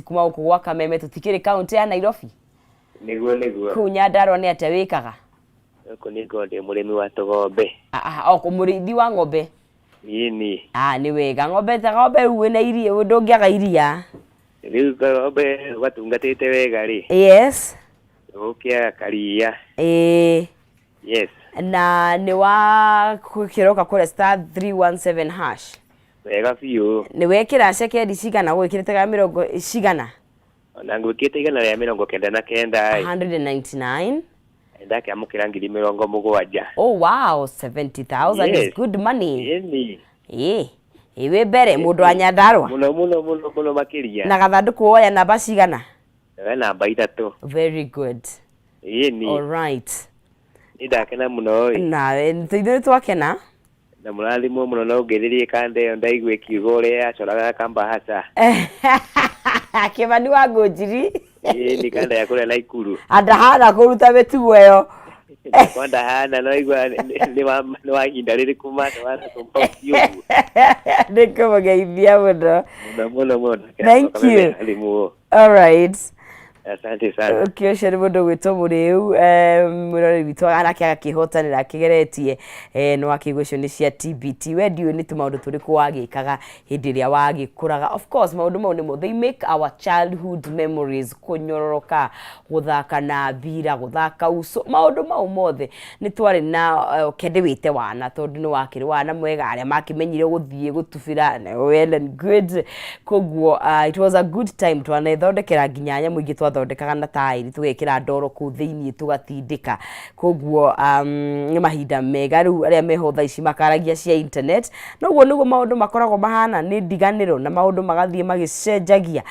Kuma gũkũ gwa Kameme tũtikĩrĩ kaũntĩ ya Nairobi. Nĩguo nĩguo. Kũu Nyandarua nĩ atĩa wĩkaga? Gũkũ nĩ ngoragwo ndĩ mũrĩmi wa tũgombe. Ah, ah, o mũrĩithi wa ng'ombe. Ĩni. Ah, nĩ wega. Ng'ombe ta ng'ombe rĩu wĩna iria, ndũngĩaga iria. Rĩu ng'ombe ũgatungatĩte wega rĩ. Yes. Ũgũkĩaga karia. Ĩĩ. Yes. Na nĩ wa kĩroka kũrĩa star 317 hash. Wega biũ. Nĩ wekĩra cekeri cigana ũgwĩkĩrĩte ga mĩrongo cigana? Ona ngwĩkĩte 199 ĩ. 199. Ndakĩamũkĩra 70,000. Oh wow, 70,000 is Yes. good money. Ĩni. Ĩĩ. Ĩ wĩ mbere mũndũ wa Nyandarua. Mũno mũno mũno mũno makĩria. Na gathandũkũ woya namba cigana? Ndoya namba ithatũ. Very good. Ĩni. All right. Nĩ ndakena mũno ĩ. Nawe ithuĩ nĩ twakena. Na mũrathimwo mũno na ũngĩthĩrie kanda ĩyo ndaigua ĩkiuga ũrĩa yacoraga kambahaca. Kĩmani wa Ngũnjiri. Ĩĩ nĩ kanda ya kũrĩa Naikuru. Andahana kũruta mĩtugo ĩyo. Nakwa ndahana no igua nĩ wa ihinda rĩrĩkũ matũmba ũguo. Nĩ kũmũgeithia mũno. Mũno mũno mũno. Thank you. Rathimwo. All right. Asante sana. Ũkĩ ũcio nĩ mũndũ ũgwĩtwo mũrĩu mwĩroreri witũ anake agakĩhotanĩra akĩgeretie no akĩigua icio nĩ cia TBT. We ndiũĩ nĩ tũmaũndũ tũrĩkũ wagĩkaga hĩndĩ ĩrĩa wagĩkũraga. Of course maũndũ mau nĩmo they make our childhood memories, kũnyororoka, gũthaka na mbira, gũthaka uco, maũndũ mau mothe nĩ twarĩ na kende wĩte wana tondũ nĩ wakĩrĩ wana mwega arĩa makĩmenyire gũthiĩ gũtubĩra na well and good. Koguo it was a good time twanethondekera nginya nyamũ ingĩ twathondekaga na taĩri tũgekĩra ndoro kũu thĩiniĩ tũgatindĩka. Koguo nĩ mahinda mega rĩu arĩa meho thaa ici makaragia cia internet. No ũguo nĩguo maũndũ makoragwo mahana nĩ ndiganĩro na maũndũ magathiĩ magĩcenjagia.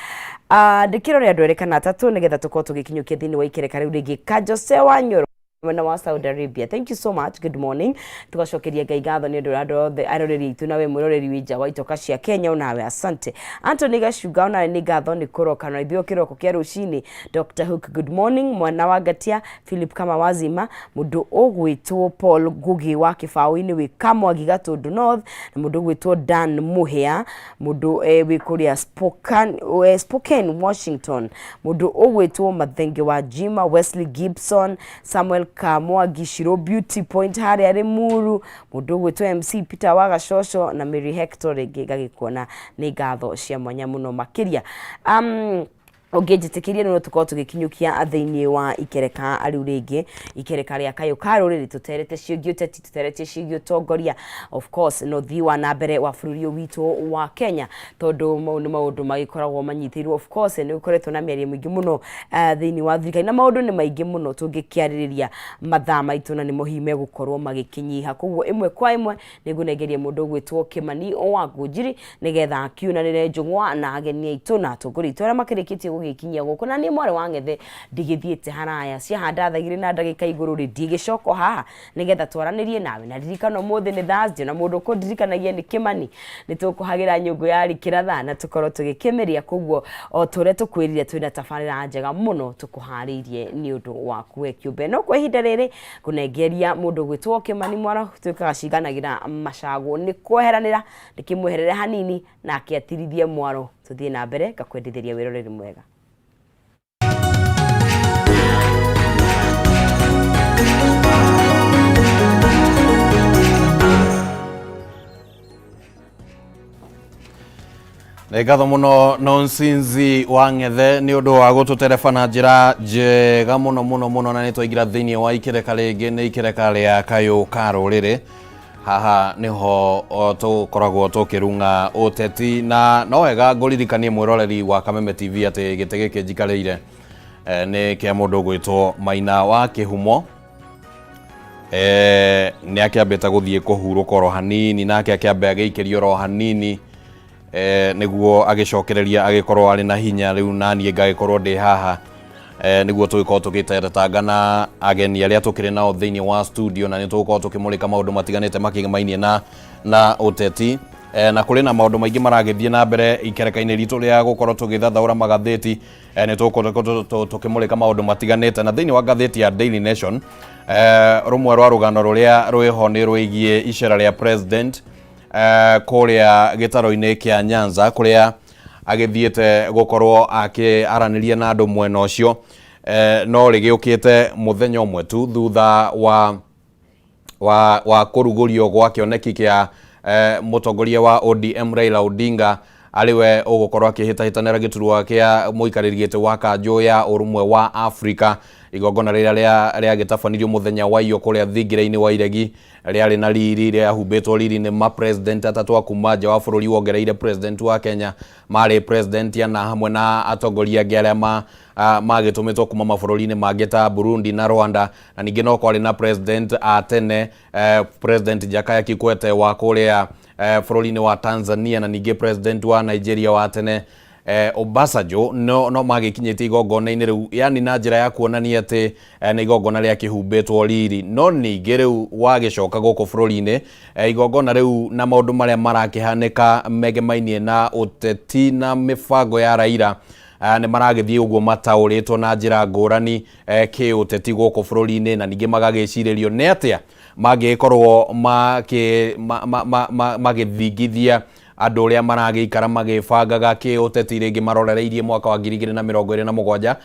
Ndĩkĩrore andũ erĩ kana atatũ nĩgetha tũkorwo tũgĩkinyũkia thĩinĩ wa ikereka rĩu rĩngĩ. Kajose Wanyoro mwena wa Saudi Arabia. Thank you so much. Good morning. Tugacokeria Ngai ngatho nĩ ũndũ wa andũ othe aroreri aitũ nawe mwĩroreri wĩ nja wa itoka cia Kenya onawe asante. Anthony Gacunga onawe nĩ ngatho nĩ kũroka na ithuĩ kĩroko kĩa rũcinĩ. Dr. Hook good morning. Mwana wa Ngatia Philip Kama Wazima mũndũ ũgwĩtwo Paul Ngugi wa Kĩbaũ-inĩ wĩ Kamwangi Gatũndũ North na mũndũ ũgwĩtwo Dan Mũhĩa mũndũ wĩ kũrĩa Spokane, Spokane Washington mũndũ ũgwĩtwo Mathenge wa Jima Wesley Gibson Samuel Kamwangi Shiro Beauty Point harĩa Limuru mũndũ ũgwĩtwo MC Peter wa Gacoco na Mary Hector rĩngĩ ngagĩkuona nĩ ngatho cia mwanya mũno makĩria ũngĩnjĩtĩkĩria no tũkorwo tũgĩkinyũkia thĩinĩ wa ikereka rĩu rĩngĩ ikereka rĩa kayũ ka rũrĩrĩ tũterete ciĩgiĩ ũteti tũterete ciĩgiĩ ũtongoria of course no ũthii wa na mbere wa bũrũri ũyũ witũ wa Kenya tondũ mau nĩ maũndũ magĩkoragwo manyitĩirwo of course nĩ gũkoretwo na mĩario mĩingĩ mũno thĩinĩ wa thirikari na maũndũ nĩ maingĩ mũno tũngĩkĩarĩrĩria mathaa maitũ na nĩmo hihi megũkorwo magĩkĩnyiha koguo ĩmwe kwa ĩmwe nĩngũnengeria mũndũ ũgwĩtwo Kĩmani wa Ngũnjiri nĩgetha akiunanĩre njũng'wa na ageni aitũ na atongoria aitũ arĩa makĩrĩkĩtie gũgĩkinyia gũkũ na niĩ mwarĩ wa ng'ethe ndigĩthiĩte haraya ciahanda thaa igĩrĩ na ndagĩka igũrũ rĩ ndigĩcoka haha nĩgetha twaranĩrie nawe na ririkana ũmũthĩ nĩ Thursday na mũndũ ũkũndirikanagia nĩ Kĩmani nĩ tũkũhagĩra nyũngũ ya rikĩratha na tũkorwo tũgĩkĩmĩrĩa koguo o ta ũrĩa tũkwĩrire twĩna tabarĩra njega mũno tũkũharĩirie nĩ ũndũ waku we kĩũmbe no kwa ihinda rĩrĩ kũnengeria mũndũ ũgwĩtwo Kĩmani Mwaro tuĩkaga ciganagĩra macagũ nĩ kweheranĩra ndĩkĩmweherere hanini nake atirithie mwaro tũthiĩ na mbere ngakwendithĩria wĩroreri mwega. Nĩ ngatho mũno Nonsinzi wa Ng'ethe nĩ ũndũ wa gũtũtereba na njĩra njega mũno mũno mũno na nĩ twaingĩra thĩinĩ wa ikereka rĩngĩ nĩ ikereka rĩa kayũ ka rũrĩrĩ haha nĩho tũkoragwo tũkĩrung'a ũteti na no wega ngũririkanie mwĩroreri wa Kameme TV atĩ gĩtĩ gĩkĩ njikarĩire nĩ kĩa mũndũ ũgwĩtwo Maina wa Kĩhumo. Nĩ akĩambĩte gũthiĩ kũhurũka oro hanini nake akĩambe agĩikĩrio oro hanini nĩguo agĩcokereria agĩkorwo arĩ na hinya rĩu naniĩ ngagĩkorwo ndĩ haha nĩguo tũgĩkorwo tũgĩteretanga na ageni arĩa tũkĩrĩ nao thĩinĩ wa studio na nĩ tũgũkorwo tũkĩmũrĩka maũndũ matiganĩte makĩgĩmainie na ũteti na kũrĩ na maũndũ maingĩ maragĩthiĩ na mbere ikereka-inĩ ritũ rĩa gũkorwo tũgĩthathaũra magathĩti nĩ tũgũkorwo tũkĩmũrĩka maũndũ matiganĩte na thĩinĩ wa ngathĩti ya Daily Nation rũmwe rwa rũgano rũrĩa rwĩho nĩ rwĩgiĩ icera rĩa president kũrĩa gĩtaro-inĩ kĩa Nyanza kũrĩa Agĩthiĩte gũkorwo akĩaranĩria na andũ mwena ũcio, no rĩgĩũkĩte mũthenya ũmwe tu thutha wa kũrugũrio gwa kĩoneki kĩa mũtongoria wa ODM Raila Odinga, arĩ we ũgũkorwo akĩhĩtahĩtanĩra gĩturwa kĩa mũikarĩri gĩtĩ wa kanjũ ya ũrũmwe wa Afrika. Igongona rĩrĩa rĩagĩtabanirio mũthenya wa iyo kũrĩa thingira-inĩ wa Iregi rĩarĩ na riri, rĩahumbĩtwo riri nĩ ma president atatũ a kuma nja wa bũrũri, wongereire president wa Kenya, marĩ president ana hamwe na atongoria angĩ arĩa magĩtũmĩtwo kuma mabũrũri-inĩ mangĩ ta Burundi na Rwanda, na ningĩ no kwarĩ na president a tene, President Jakaya Kikwete wa kũrĩa bũrũri-inĩ wa Tanzania, na ningĩ president wa Nigeria wa tene, Obasanjo, no magĩkinyĩtie igongona-inĩ rĩu, yani na njĩra ya kuonania atĩ nĩ igongona rĩakĩhumbĩtwo riri. No ningĩ rĩu wagĩcoka gũkũ bũrũri-inĩ, igongona rĩu na maũndũ marĩa marakĩhanĩka megemainie na ũteti na mĩbango ya Raila nĩ maragĩthiĩ ũguo mataũrĩtwo na njĩra ngũrani kĩũteti gũkũ bũrũri-inĩ, na ningĩ magagĩcirĩrio nĩ atĩa mangĩgĩkorwo magĩthingithia andũ ũrĩa maragĩikara magĩbangaga kĩũteti rĩngĩ marorereirie mwaka wa 2027.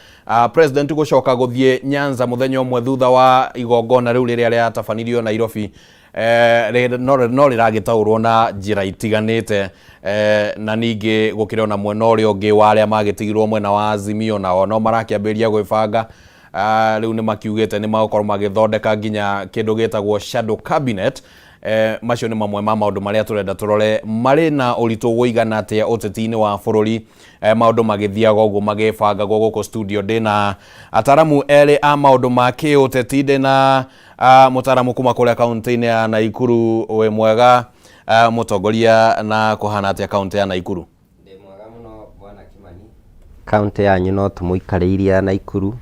President gũcoka gũthiĩ Nyanza mũthenya ũmwe thutha wa igongona rĩu rĩrĩa rĩatabanirio Nairobi, no rĩragĩtaũrwo na njĩra itiganĩte, na ningĩ gũkĩrĩ ona mwena ũrĩa ũngĩ wa arĩa magĩtigirwo mwena wa Azimio, nao no marakĩambĩrĩria gwĩbanga. Rĩu nĩ makiugĩte nĩ magũkorwo magĩthondeka nginya kĩndũ gĩtagwo shadow cabinet. Macio nĩ mamwe ma maũndũ marĩa tũrenda tũrore marĩ na ũritũ wũigana atĩa ũteti-inĩ wa bũrũri, maũndũ magĩthiaga ũguo magĩbangagwo. Gũkũ studio ndĩna ataramu erĩ a maũndũ ma kĩũteti. Ndĩna mũtaramu kuma kũrĩa kaunti-inĩ ya Naikuru. Wĩ mwega, mũtongoria, na kũhana atĩa kaunti ya Naikuru? Ndĩ mwega mũno, bwana Kimani. Kaunti yanyu no tũmũikarĩirie ya Naikuru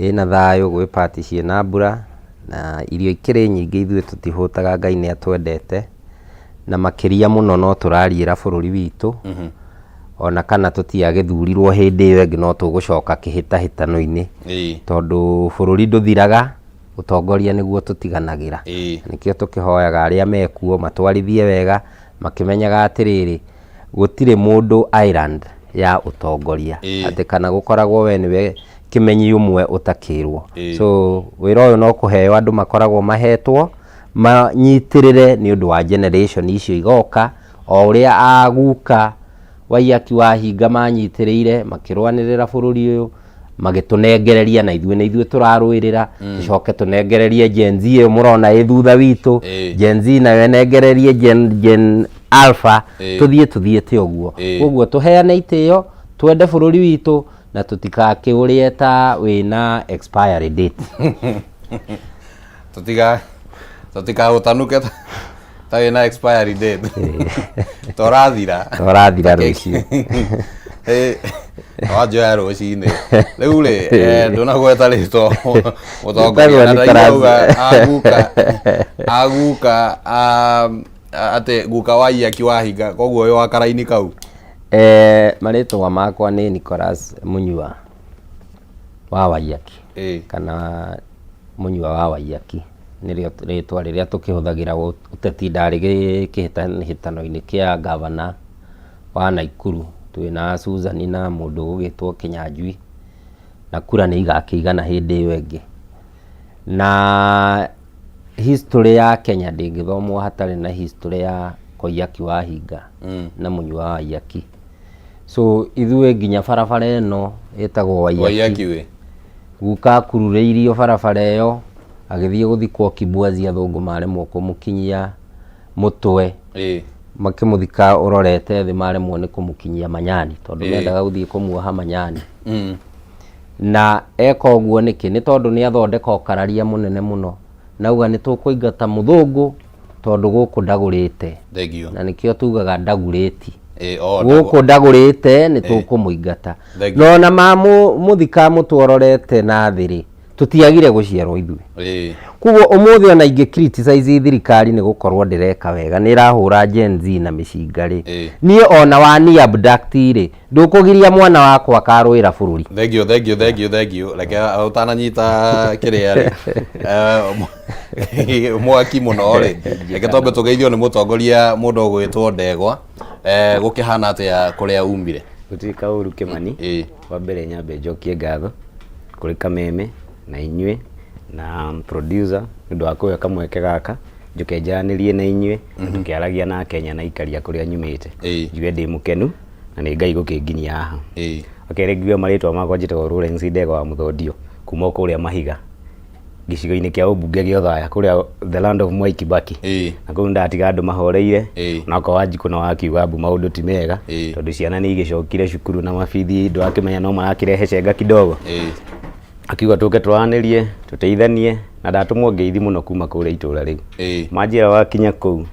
ĩna thayũ, gwĩ pati ciĩna mbura na irio ikĩrĩ nyingĩ. Ithuĩ tũtihũtaga, Ngai nĩ atwendete, na makĩria mũno no tũrariĩra bũrũri witũ. Ona kana tũtiagĩthurirwo hĩndĩ ĩyo ĩngĩ, no tũgũcoka kĩhĩtahĩtano-inĩ, tondũ bũrũri ndũthiraga, ũtongoria nĩguo tũtiganagĩra. Nĩkĩo tũkĩhoyaga arĩa mekuo matwarithie wega, makĩmenyaga atĩrĩrĩ, gũtirĩ mũndũ island ya ũtongoria, atĩ kana gũkoragwo we nĩwe kĩmenyi ũmwe ũtakĩrwo. So wĩra ũyũ no kũheo andũ makoragwo mahetwo manyitĩrĩre nĩ ũndũ wa generation icio igoka, o ũrĩa aguka Waiyaki Wahinga manyitĩrĩire makĩrũanĩrĩra bũrũri ũyũ, magĩtũnengereria, na ithuĩ nĩ ithuĩ tũrarũĩrĩra. Tũcoke tũnengererie Gen Z ĩyo mũrona ĩ thutha witũ. Gen Z nayo ĩnengererie Gen Alpha. Tũthiĩ tũthiĩte ũguo. Koguo tũheane itĩo, twende bũrũri witũ, na tũtikakĩũrĩe ta wĩna expiry date. Tũtikaũtanuke ta wĩna expiry date, torathira. Torathira rũciũ. Wanjoya rũcinĩ rĩu rĩ, ndũnagweta rĩtwa, mũtongoria, na Wĩtagwo. Ndaigua aguka aguka atĩ guka wa Iyaki Wahinga, koguo ũyũ wa karaini kau. Marĩtwa makwa nĩ Nicholas Mũnyua wa Waiyaki, kana Mũnyua wa Waiyaki nĩrĩo rĩtwa rĩrĩa tũkĩhũthagĩra ũteti. Ndarĩ kĩhĩtahĩtano-inĩ kĩa gavana wa Naikuru twĩna Susan na mũndũ ũgũgĩtwo Kĩnyanjui, na kura nĩ igakĩigana hĩndĩ ĩyo ĩngĩ. Na history ya Kenya ndĩngĩthomwo hatarĩ na history ya Koiyaki Wahinga na Mũnyua wa Waiyaki. So ithuĩ nginya barabara ĩno ĩtagwo Waiyaki. Waiyaki wĩ Guka akururĩirio barabara ĩyo agĩthiĩ gũthikwo Kibwazi, athũngũ maremwo kũmũkinyia mũtwe, makĩmũthika ũrorete thĩ, maremwo nĩ kũmũkinyia manyani tondũ mendaga gũthiĩ kũmuoha manyani. Na eka ũguo nĩkĩ? Nĩ tondũ nĩ athondeka ũkararia mũnene mũno, nauga nĩ tũkũingata mũthũngũ tondũ gũkũ ndagũrĩte. Thank you. Na nĩkĩo tugaga ndagurĩti. Oh, gũkũ ndagũrĩte, nĩ tũkũmũingata. Thank you. No ona mamũthika mũtwororete na thĩ rĩ, tũtiagire gũciarwo ithuĩ. Koguo ũmũthĩ ona ingĩ criticize thirikari nĩ gũkorwo ndĩreka wega, nĩ ĩrahũra Gen Z na mĩcinga rĩ, niĩ ona wani abduct rĩ, ndũkũgiria mwana wakwa akarũĩra bũrũri. Thank you, thank you, thank you, thank you. Reke ũtananyita kĩrĩa rĩ, mwaki mũno rĩ, reke twambe tũgeithio nĩ mũtongoria, mũndũ ũgwĩtwo Ndegwa. Gũkĩhana atĩa kũrĩa umire? Gũtirĩ kaũru Kĩmani. Wa mbere nyambe njokie ngatho kũrĩ Kameme na inyuĩ na producer nĩ ũndũ wa kũhe kamweke gaka njũke njaranĩrie na inyuĩ na tũkĩaragia na Akenya na aikari a kũrĩa nyumĩte. Njuge ndĩ mũkenu na nĩ Ngai gũkĩnginyia haha. Wa kerĩ ngiuga marĩtwa makwa njĩtagwo Lawrence Ndegwa wa Mũthondio kuma o kũrĩa Mahiga gĩcigo-inĩ kĩa ũmbunge gĩa Othaya kũrĩa the land of Mwai Kibaki. Na kũu ndatiga andũ mahoreire onakorwo Wanjikũ no akiuga mbu maũndũ ti mega tondũ ciana nĩ igĩcokire cukuru na mabithi ndũrakĩmenya no marakĩrehe cenga kidogo. Akiuga tũke twaranĩrie tũteithanie na ndatũmwo ngeithi mũno kuma kũrĩa itũra rĩu. Manjĩra wakinya kũu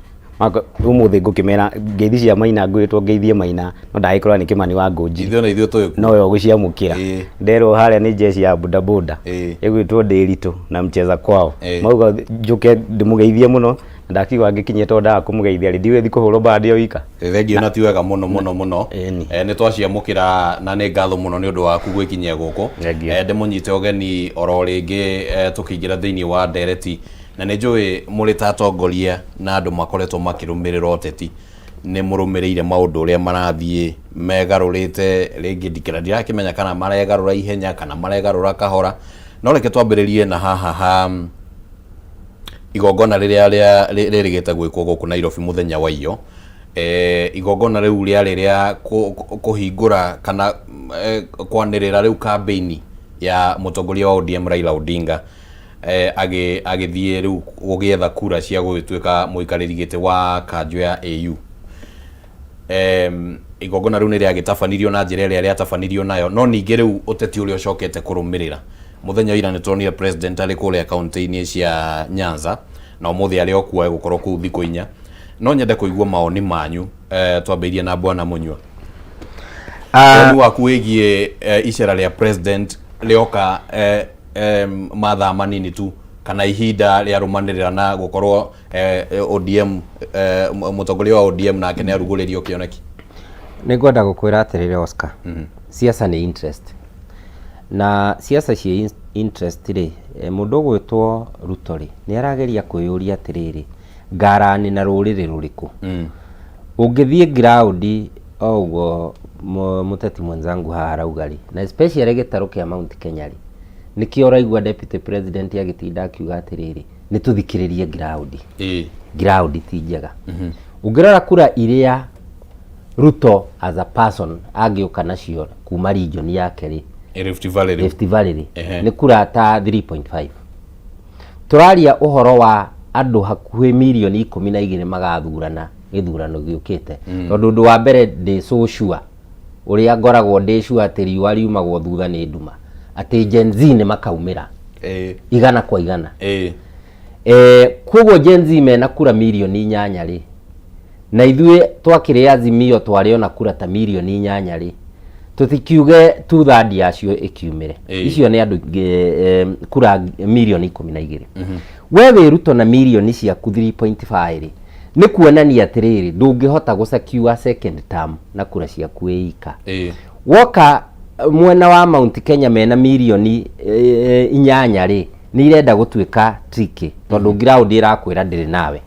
ũmũthĩ ngũkĩmera ngeithi cia Maina ngwĩtwo ngeithie Maina no ndagĩkorwo nĩ Kĩmani wa Ngũnjiri. Ithuĩ ona ithuĩ tũĩ kuo. Nowe ũgũciamũkĩra. Nderwo harĩa nĩ jeshi ya bodaboda ĩgwĩtwo Ndĩritũ na mcheza kwao. Mauga njũke ndĩmũgeithie mũno na ndakiuga ngĩkinyie tondũ ndaga kũmũgeithia rĩ ndiũĩ thiĩ kũhũrwo mbara ndĩ o ika. Thengiũ na ti wega mũno mũno mũno. Nĩ twaciamũkĩra na nĩ ngatho mũno nĩ ũndũ waku gwĩkinyia gũkũ. Thengiũ. Ndĩmũnyite ũgeni oro rĩngĩ tũkĩingĩra thĩinĩ wa ndereti na nĩ njũĩ mũrĩ ta atongoria na andũ makoretwo makĩrũmĩrĩra ũteti nĩ mũrũmĩrĩire maũndũ ũrĩa marathiĩ megarũrĩte rĩngĩ ndikĩra ndirakĩmenya kana maregarũra ihenya kana maregarũra kahora no reke twambĩrĩrie na haha ha igongona rĩrĩa rĩrĩgĩte gwĩkwo gũkũ Nairobi mũthenya wa iyo igongona rĩu rĩarĩ rĩa kũhingũra kana kwanĩrĩra rĩu kambĩini ya mũtongoria wa ODM Raila Odinga agĩthiĩ rĩu gũgĩetha kura cia gũgĩtuĩka mũikarĩri gĩtĩ wa kanjũ ya AU. Igongona rĩu nĩ rĩagĩtabanirio na njĩra ĩrĩa rĩatabanirio nayo no ningĩ rĩu ũteti ũrĩa ũcokete kũrũmĩrĩra mũthenya wa ira nĩ tuonire president arĩ kũrĩa kaunti-inĩ cia Nyanza na ũmũthĩ arĩ o kuo egũkorwo kũu thikũ inya. No nyende kũigua mawoni manyu twambĩrĩrie na Bwana Mũnyua. Woni waku wĩgiĩ icera rĩa president rĩoka mathaa manini tu kana ihinda rĩarũmanĩrĩra na gũkorwo ODM mũtongoria wa ODM nake nĩ arugũrĩrio kĩoneki. Nĩ ngwenda gũkwĩra atĩrĩrĩ Oscar, siasa nĩ interest na siasa ciĩ interest rĩ, mũndũ ũgwĩtwo Ruto rĩ, nĩ arageria kwĩyũria atĩrĩrĩ, ngarani na rũrĩrĩ rũrĩkũ? Ũngĩthiĩ ground o ũguo mũteti mwenzangu haha arauga rĩ, na especially gĩtarũ kĩa Mount Kenya rĩ, nĩkĩo ũraigua deputy president agĩtinda akiuga atĩrĩrĩ, nĩ tũthikĩrĩrie ground. Ground ti njega. Ũngĩrora kura iria Ruto as a person angĩũka nacio kuma region yake rĩ, Rift Valley rĩ, Rift Valley rĩ, nĩ kura ta 3.5. Tũraria ũhoro wa andũ hakuhĩ mirioni 12 magathurana gĩthurano gĩũkĩte. Tondũ ũndũ wa mbere ndĩ so sure, ũrĩa ngoragwo ndĩ sure atĩ riũa riumagwo thutha nĩ nduma, atĩ Gen Z nĩ makaumĩra igana kwa igana. Koguo Gen Z mena kura mirioni 8 rĩ, na ithuĩ twakĩrĩ Azimio twarĩ ona kura ta mirioni 8 rĩ, tũtikiuge two third yacio ĩkiumĩre. Icio nĩ andũ kura mirioni 12. We wĩ Ruto na mirioni ciaku 3.5 rĩ, nĩ kuonania atĩrĩrĩ, ndũngĩhota gũ secure second term na kura ciaku wĩ ika. Woka mwena wa Mount Kenya mena mirioni 8 rĩ, nĩ irenda gũtuĩka tricky tondũ ground ĩrakwĩra ndĩrĩ nawe.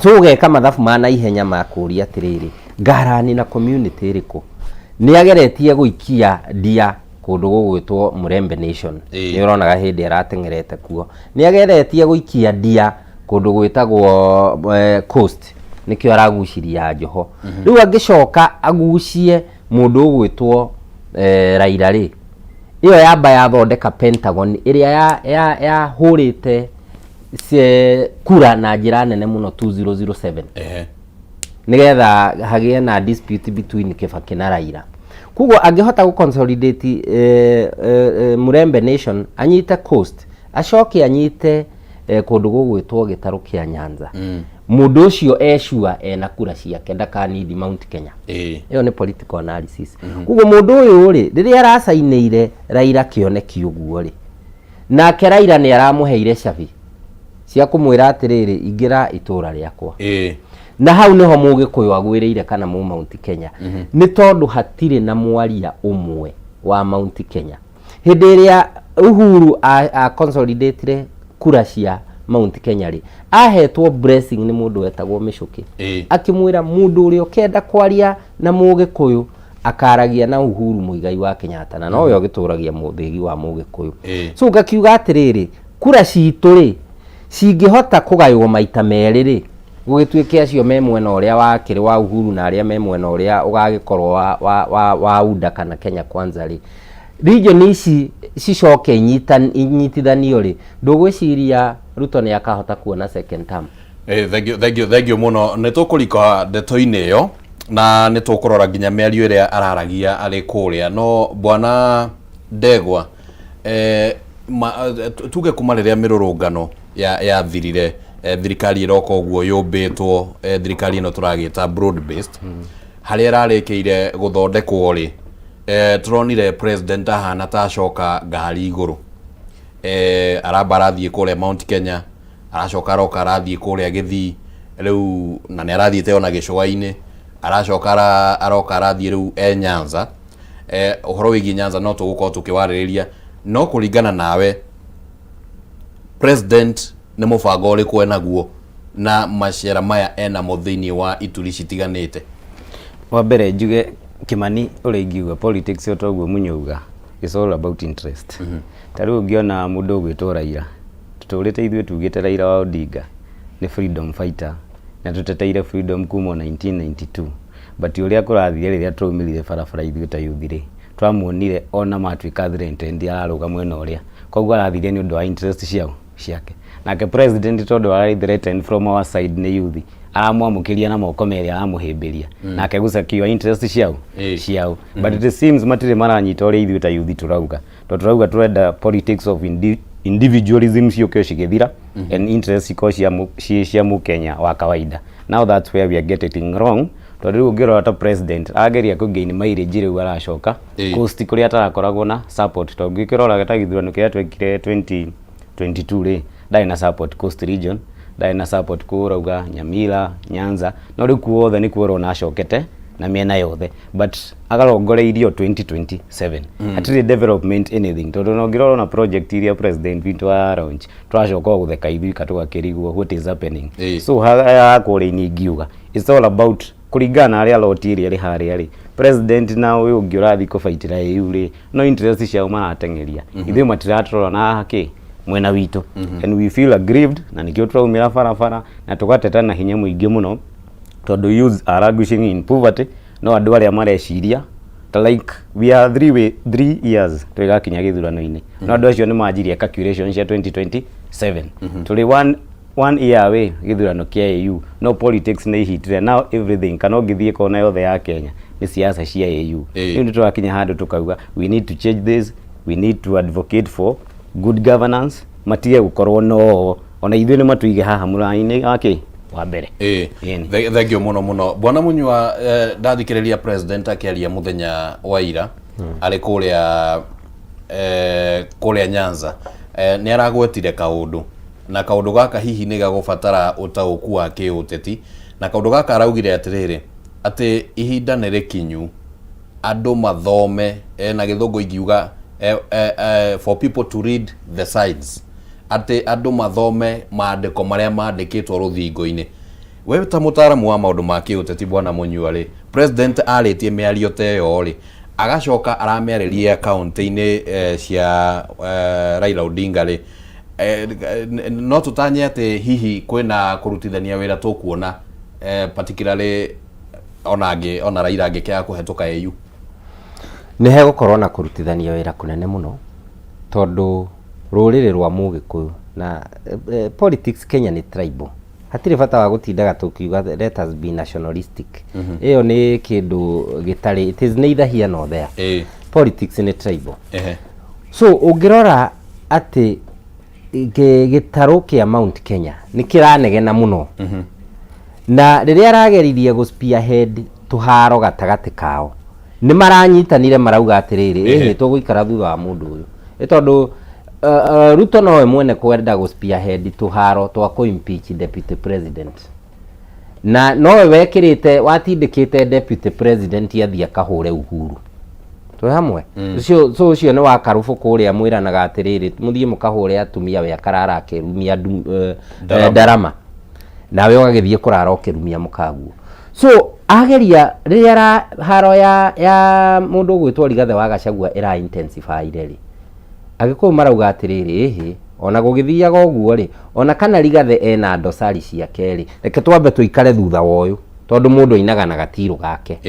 So ũgeka mathabu ma naihenya ma kũũria atĩrĩrĩ, ngarani na community ĩrĩkũ? Nĩ ageretie gũikia ndia kũndũ gũgwĩtwo Mulembe Nation. Nĩ ũronaga hĩndĩ arateng'erete kuo. Nĩ ageretie gũikia ndia kũndũ gwĩtagwo Coast, nĩkĩo araguciria Joho. Rĩu angĩcoka agucie mũndũ ũgwĩtwo Raila rĩ, ĩyo yamba yathondeka Pentagon ĩrĩa yahũrĩte kura na njĩra nene mũno 2007. Nĩgetha hagĩe na dispute between Kibaki na Raila. Koguo angĩhota gũ consolidate Mulembe Nation, anyite Coast, acoke anyite kũndũ gũgwĩtwo gĩtarũ kĩa Nyanza. Mũndũ ũcio e sure ena kura ciake ndakanidi Mount Kenya. Ĩyo nĩ political analysis. Koguo mũndũ ũyũ rĩ, rĩrĩa aracainĩire Raila kĩoneki ũguo rĩ, nake Raila nĩ aramũheire cabi cia kũmwĩra atĩrĩrĩ, ingĩra itũra rĩakwa. Na hau nĩho mũgĩkũyũ agwĩrĩire kana mũ Mount Kenya. Nĩ tondũ hatirĩ na mwaria ũmwe wa Mount Kenya. Hĩndĩ ĩrĩa Uhuru a consolidatire kura cia Mount Kenya rĩ, ahetwo blessing nĩ mũndũ wetagwo Mĩcũkĩ. Akĩmwĩra mũndũ ũrĩa ũkenda kwaria na mũgĩkũyũ Akaragia na Uhuru Muigai wa Kenyatta na nowe ũgĩtũragia mũthĩgi wa Mũgĩkũyũ. Ĩĩ. So ngakiuga atĩrĩrĩ, kura citũ rĩ cingĩhota kũgaywo maita merĩ rĩ, gũgĩtuĩke acio me mwena ũrĩa wakĩrĩ wa Uhuru na arĩa me mwena ũrĩa ũgagĩkorwo wa UDA kana Kenya Kwanza rĩ, region ici cicoke inyitithanio rĩ, ndũgwĩciria Ruto nĩ akahota kuona second term? Thank you, thank you, thank you mũno. Nĩ tũkũrika ndeto-inĩ ĩyo na nĩ tũkũrora nginya mĩario ĩrĩa araragia arĩ kũrĩa. No bwana Ndegwa, tuge kuma rĩrĩa mĩrũrũngano yathirire, thirikari ĩroka ũguo yũmbĩtwo, thirikari ĩno tũragĩta broad based, harĩa ĩrarĩkĩire gũthondekwo rĩ, tũronire president ahana ta acoka ngari igũrũ, aramba arathiĩ kũrĩa Mount Kenya, aracoka aroka arathiĩ kũrĩa Gĩthii rĩu, na nĩ arathiĩte ona gĩcũa-inĩ, aracoka aroka arathiĩ rĩu e Nyanza. Ũhoro wĩgiĩ Nyanza no tũgũkorwo tũkĩwarĩrĩria, no kũringana nawe, president nĩ mũbango ũrĩkũ enaguo na macera maya enamo thĩinĩ wa ituri citiganĩte? Wa mbere njuge, Kimani, ũrĩa ingiuga, politics o toguo Munyauga, it's all about interest. Ta rĩu ũngĩona mũndũ ũgwĩtwo Raila, tũtũrĩte ithuĩ tugĩte Raila wa Odinga nĩ freedom fighter na tũteteire freedom kuma 1992, but ũrĩa kũrathire rĩrĩa tũraumĩrire barabara ithuĩ ta youth rĩ, twamuonire ona matuĩka threatened ararũga mwena ũrĩa, koguo arathire nĩ ũndũ wa interest ciao ciake. Nake president, tondũ ararĩ threatened from our side nĩ youth, aramwamũkĩria na moko merĩ, aramũhĩmbĩria nake gũcakiwa interest ciao ciao. But it seems matirĩ maranyita ũrĩa ithuĩ ta youth tũrauga, tondũ tũrauga tũrenda politics of individualism ciũke cigĩthira and interest cikorwo ciĩ cia mũkenya wa kawaida. Now that's where we are getting wrong, tondũ rĩu ũngĩrora ta president ageria kũ gain mileage, rĩu aracoka coast kũrĩa atarakoragwo na support, tondũ ũngĩkĩrora ta gĩthurano kĩrĩa twekire 2022 rĩ, ndarĩ na support coast region, ndarĩ na support kũrauga Nyamira, Nyanza, no rĩu kuothe nĩkuo ũrona acokete na mĩena yothe, but akarongoreirio 2027. Hatirĩ development anything, tondũ ona ũngĩrora ona project iria president witũ ara launch, tũracoka o gũtheka ithuĩ tũgakĩrigwo what is happening. So haha kũrĩa-inĩ ingiuga it's all about kũringana na arĩa lot ĩrĩa ĩrĩ harĩa rĩ, president na ũyũ ũngĩ ũrathiĩ kũbaitĩra AU rĩ, no interest ciao marateng'eria, ithuĩ matiratũrora na haha kĩ mwena witũ, and we feel aggrieved, na nĩkĩo tũraumĩra barabara na tũgateta na hinya mũingĩ mũno, tondũ youths are languishing in poverty. No andũ arĩa mareciria ta like we are 3 years tũgĩgakinya gĩthurano-inĩ, no andũ acio nĩ manjirie calculation cia 2027. Tũrĩ one year away gĩthurano kĩa AU, no politics nĩ ihitire now everything. Kana ũngĩthiĩ kona yothe ya Kenya nĩ siasa cia AU. Rĩu nĩ tũrakinya handũ tũkauga we need to change this, we need to advocate for good governance, matige gũkorwo no ona ithuĩ nĩ matuige haha mũraini wake wa mbere. Ĩni. Thank you mũno mũno, bwana Munyua. Ndathikĩrĩria president akĩaria mũthenya wa ira arĩ kũrĩa Nyanza, nĩ aragwetire kaũndũ, na kaũndũ gaka hihi nĩ gagũbatara ũtaũku wa kĩũteti, na kaũndũ gaka araugire atĩrĩrĩ, atĩ ihinda nĩ rĩkinyu andũ mathome, na gĩthũngũ ingiuga for people to read the signs, atĩ andũ mathome maandĩko marĩa mandĩkĩtwo rũthingo-inĩ. We ta mũtaaramu wa maũndũ ma kĩũteti, bwana Mũnyua rĩ, president arĩtie mĩario ta ĩyo rĩ, agacoka aramĩarĩria kaunti-inĩ cia Raila Odinga rĩ, no tũtanye atĩ hihi kwĩna kũrutithania wĩra tũkuona, particularly ona angĩ ona Raila angĩkĩaga kũhetũka AU? Nĩ hegũkorwo na kũrutithania wĩra kũnene mũno, tondũ rũrĩrĩ rwa Mũgĩkũyũ na politics Kenya nĩ tribal. Hatirĩ bata wa gũtindaga tũkiuga let us be nationalistic. Ĩyo nĩ kĩndũ gĩtarĩ, it is neither here nor there. Politics nĩ tribal. So ũngĩrora atĩ gĩtarũ kĩa Mount Kenya nĩ kĩranegena mũno, na rĩrĩa arageririe gũ spearhead tũharo gatagatĩ kao, nĩ maranyitanire, marauga atĩrĩrĩ, ĩhĩ, tũgũikara thutha wa mũndũ ũyũ, ĩ tondũ Ruto nowe mwene kwenda gũ spearhead tũharo twa kũ impeach deputy president, na nowe wekĩrĩte watindĩkĩte deputy president athiĩ akahũre Uhuru. Twĩ hamwe ũcio? So ũcio nĩ wa karũbũ kũrĩa mwĩranaga atĩrĩrĩ, mũthiĩ mũkahũre atumia, we akarara akĩrumia Ndarama. Ndarama, nawe ũgagĩthiĩ kũrara ũkĩrumia mũkaguo. So Ageria rĩrĩa haro ya mũndũ ũgwĩtwo Rigathĩ wa Gachagua ĩra intensify rĩ, Agĩkũyũ marauga atĩrĩrĩ, ĩhĩ, ona gũgĩthiaga ũguo rĩ, ona kana Rigathĩ ena ndosari ciake rĩ, reke twambe tũikare thutha wa ũyũ, tondũ mũndũ ainaga na gatirũ gake.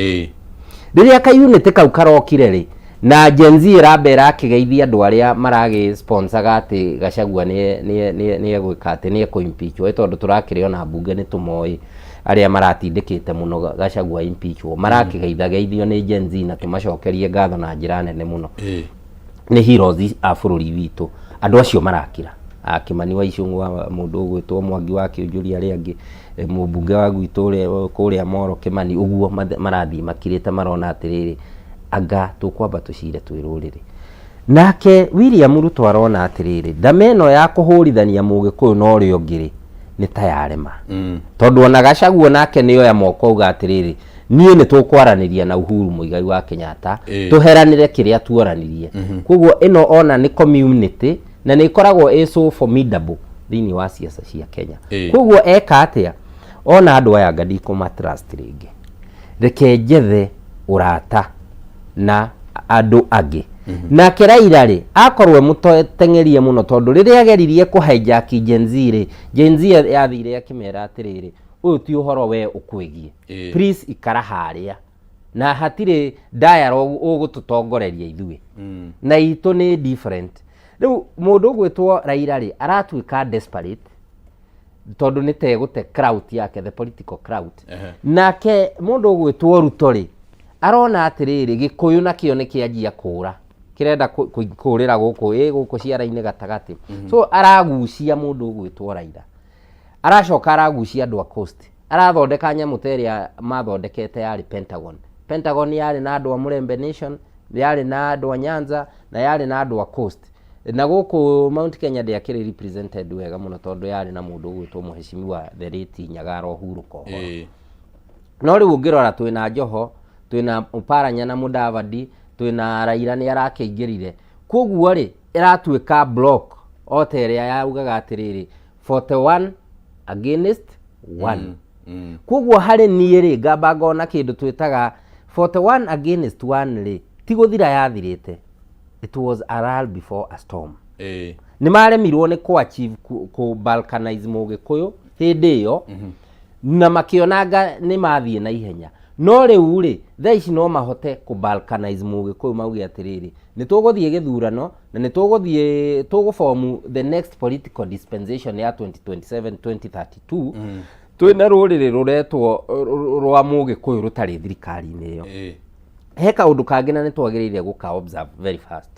Rĩrĩa ka unity kau karokire rĩ, na Gen Z ĩramba ĩrakĩgeithia andũ arĩa maragĩ sponsoraga atĩ Gachagua nĩ egwĩka atĩ nĩ ekũ impeachwo, ĩ tondũ tũrakĩrĩ ona mbunge nĩ tũmoĩ arĩa maratindĩkĩte mũno Gachagua impeachwo, marakĩgeithageithio nĩ Gen Z na tũmacokerie ngatho na njĩra nene mũno. Nĩ heroes a bũrũri witũ. Andũ acio marakira. A Kĩmani wa Icũng'wa, mũndũ ũgwĩtwo Mwangi wa Kĩũnjũri arĩa angĩ, mũmbunge wa gwitũ ũrĩa kũrĩa Moro Kĩmani, ũguo marathiĩ makirĩte marona atĩrĩrĩ, anga tũkwamba tũcire twĩ rũrĩrĩ. Nake William Ruto arona atĩrĩrĩ, ndama ĩno ya kũhũrithania mũgĩkũyũ na ũrĩa ũngĩ rĩ, nĩ ta yarema. Tondũ ona Gachagua nake nĩ oya moko auga atĩrĩrĩ, niĩ nĩ tũkwaranĩria na Uhuru Muigai wa Kenyatta, tũheranĩre kĩrĩa tuoranirie. Koguo ĩno ona nĩ community na nĩ ĩkoragwo ĩ so formidable thĩinĩ wa siasa cia Kenya. Koguo eka atĩa? Ona andũ aya anga ndikũma trust rĩngĩ, reke njethe ũrata na andũ angĩ. Nake Raila rĩ, akorwo emũteng'erie mũno, tondũ rĩrĩa ageririe kũ hijack Gen Z rĩ, Gen Z yathire akĩmera atĩrĩrĩ, ũyũ ti ũhoro we ũkwĩgiĩ. Please ikara harĩa, na hatirĩ dialogue ũgũtũtongoreria ithuĩ, na itũ nĩ different. Rĩu mũndũ ũgwĩtwo Raila rĩ, aratuĩka desperate tondũ nĩ tegũte crowd yake, the political crowd. Nake mũndũ ũgwĩtwo Ruto rĩ, arona atĩrĩrĩ, Gĩkũyũ nakĩo nĩ kĩanjia kũra, kĩrenda kũrĩra gũkũ gũkũ ciara-inĩ gatagatĩ. So aragucia mũndũ ũgwĩtwo Raila, aracoka aragucia andũ a Coast, arathondeka nyamũ ta ĩrĩa mathondekete yarĩ Pentagon. Pentagon yarĩ na andũ a Mũrembe Nation, yarĩ na andũ a Nyanza, na yarĩ na andũ a Coast. Na gũkũ Mount Kenya ndĩakĩrĩ represented wega mũno, tondũ yarĩ na mũndũ ũgwĩtwo Mheshimiwa the late Nyagaro Uhuru Kohoro. No rĩu ũngĩrora twĩna Joho, twĩna Oparanya na Mudavadi, twĩna Raila nĩ arakĩingĩrire. Koguo rĩ, ĩratuĩka block o ta ĩrĩa yaugaga atĩrĩrĩ, 41 against 1. Koguo harĩ niĩ rĩ, ngamba ngona kĩndũ twĩtaga 41 against 1 rĩ, ti gũthira yathirĩte, it was a lull before a storm. Nĩ maremirwo nĩ kũ achieve kũ balkanize Mũgĩkũyũ hĩndĩ ĩyo, na makĩonanga nĩ mathiĩ na ihenya. No rĩu rĩ, thaa ici no mahote kũ balkanize Mũgĩkũyũ, mauge atĩrĩrĩ, nĩ tũgũthiĩ gĩthurano na nĩ tũgũthiĩ tũgũform the next political dispensation ya 2027 2032, twĩna rũrĩrĩ rũretwo rwa Mũgĩkũyũ rũtarĩ thirikari-inĩ ĩyo. He kaũndũ kangĩ na nĩ twagĩrĩire gũka observe very fast.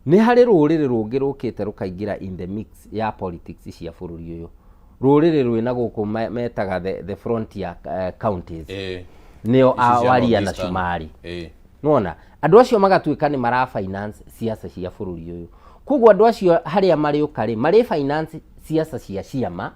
Nĩ harĩ rũrĩrĩ rũngĩ rũkĩte rũkaingĩra in the mix ya politics cia bũrũri ũyũ, rũrĩrĩ rwĩna gũkũ metaga the frontier counties, nĩo Ici cia Waria na Northeastern. Shumari. Nona andũ acio magatuĩka nĩ mara finance siasa cia bũrũri ũyũ. Koguo andũ acio harĩa marĩũka rĩ, marĩ finance siasa cia ciama,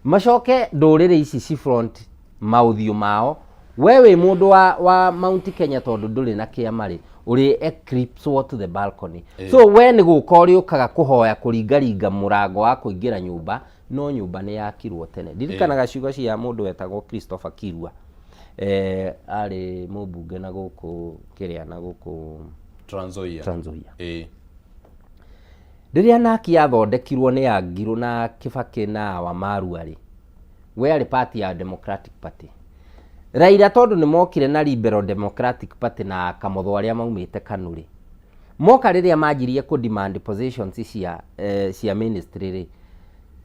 macoke ndũrĩrĩ ici ci front maũthiũ mao. We wĩ mũndũ wa Mount Kenya, tondũ ndũrĩ na kĩama rĩ, ũrĩ eclipswo to the balcony. So we nĩ gũka ũrĩũkaga kũhoya kũringaringa mũrango wa kũingĩra nyũmba, no nyũmba nĩ yakirwo tene. Ndirikanaga ciugo cia mũndũ wetagwo Christopher Kirua, arĩ mũmbunge na gũkũ kĩrĩa na gũkũ Trans Nzoia. Trans Nzoia. Rĩrĩa naki yathondekirwo nĩ Angirũ na Kĩbakĩ na Wamarua rĩ, we arĩ party ya Democratic Party. Raila tondũ nĩ mokire na Liberal Democratic Party na Kamotho arĩa maumĩte KANU rĩ, moka rĩrĩa manjirie kũ demand positions cia ministry rĩ,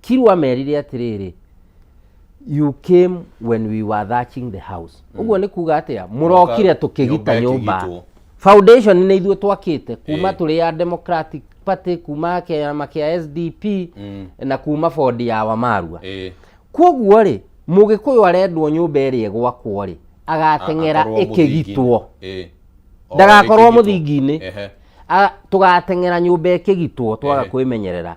Kirua merire atĩrĩrĩ, "You came when we were thatching the house." Ũguo nĩ kuga atĩa? Mũrokire tũkĩgita nyũmba nyũmba. ĩkĩgitwo. Foundation nĩ ithuĩ twakĩte kuma tũrĩ ya Democratic Party, kuma kĩama kĩa SDP, na kuma bondi ya Wamarua. Koguo rĩ, Mũgĩkũyũ arendwo nyũmba ĩrĩa ĩgwakwo rĩ, agateng'era Akorwo ĩkĩgitwo. mũthingi-inĩ. O, Ndagakorwo ĩkĩgitwo. mũthingi-inĩ. Tũgateng'era nyũmba ĩkĩgitwo twaga kwĩmenyerera.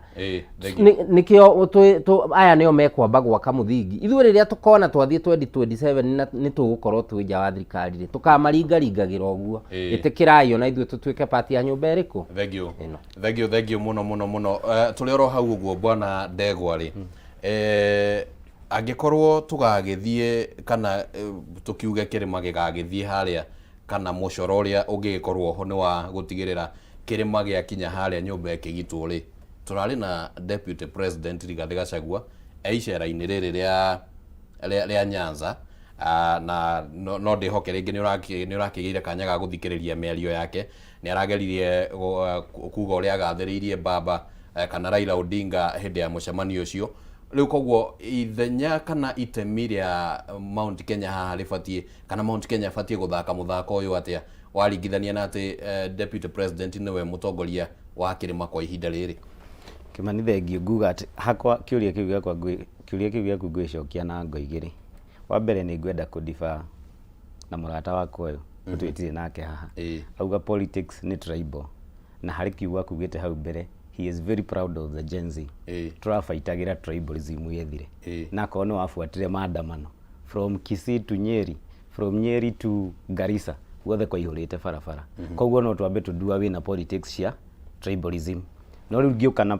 Thank you. Nĩkĩo aya nĩo mekwamba gwaka mũthingi. Ithuĩ rĩrĩa tũkona twathiĩ 2027 na nĩ tũgũkorwo twĩ nja wa thirikari rĩ, tũkamaringaringagĩra ũguo. Ĩtĩkĩrai ona ithuĩ tũtuĩke part ya nyũmba ĩrĩkũ Thank you. ĩno. Thank you, thank you mũno mũno mũno. Tũrĩ oro hau ũguo, bwana Ndegwa rĩ, Angĩkorwo tũgagĩthiĩ kana tũkiuge kĩrĩma gĩgagĩthiĩ harĩa, kana mũcoro ũrĩa ũngĩgĩkorwo ho nĩ wa gũtigĩrĩra kĩrĩma gĩakinya harĩa nyũmba ĩkĩgitwo rĩ, tũrarĩ na Deputy President Rigathĩ Gachagua e icera-inĩ rĩrĩ rĩa Nyanza, na no ndĩhoke rĩngĩ nĩ ũrakĩgĩire kanya ga gũthikĩrĩria mĩario yake. Nĩ arageririe kuga ũrĩa agathĩrĩirie baba kana Raila Odinga hĩndĩ ya mũcemanio ũcio. Rĩu koguo ithenya kana itemi rĩa Mount Kenya haha rĩbatiĩ, kana Mount Kenya ĩbatiĩ gũthaka mũthako ũyũ atĩa waringithania na atĩ Deputy President nĩwe mũtongoria wa kĩrĩma kwa ihinda rĩrĩ? Kĩmani, thengiũ. Nguga atĩ hakwa kĩũria kĩu gĩakwa kĩũria kĩu gĩaku ngwĩcokia na ngo igĩrĩ. Wa mbere, nĩ ngwenda kũdiba na mũrata wakwa ũyũ ũtwĩtire nake haha. Auga politics nĩ tribal, na harĩ kiugo akugĩte hau mbere, he is very proud of the Gen Z. Tũrabaitagĩra tribalism yethire. Na akorwo nĩ wabuatire maandamano from Kisii to Nyeri, from Nyeri to Garissa, guothe kwaihũrĩte barabara. Koguo no twambe tũndua wĩna politics cia tribalism, no rĩu ngĩũka na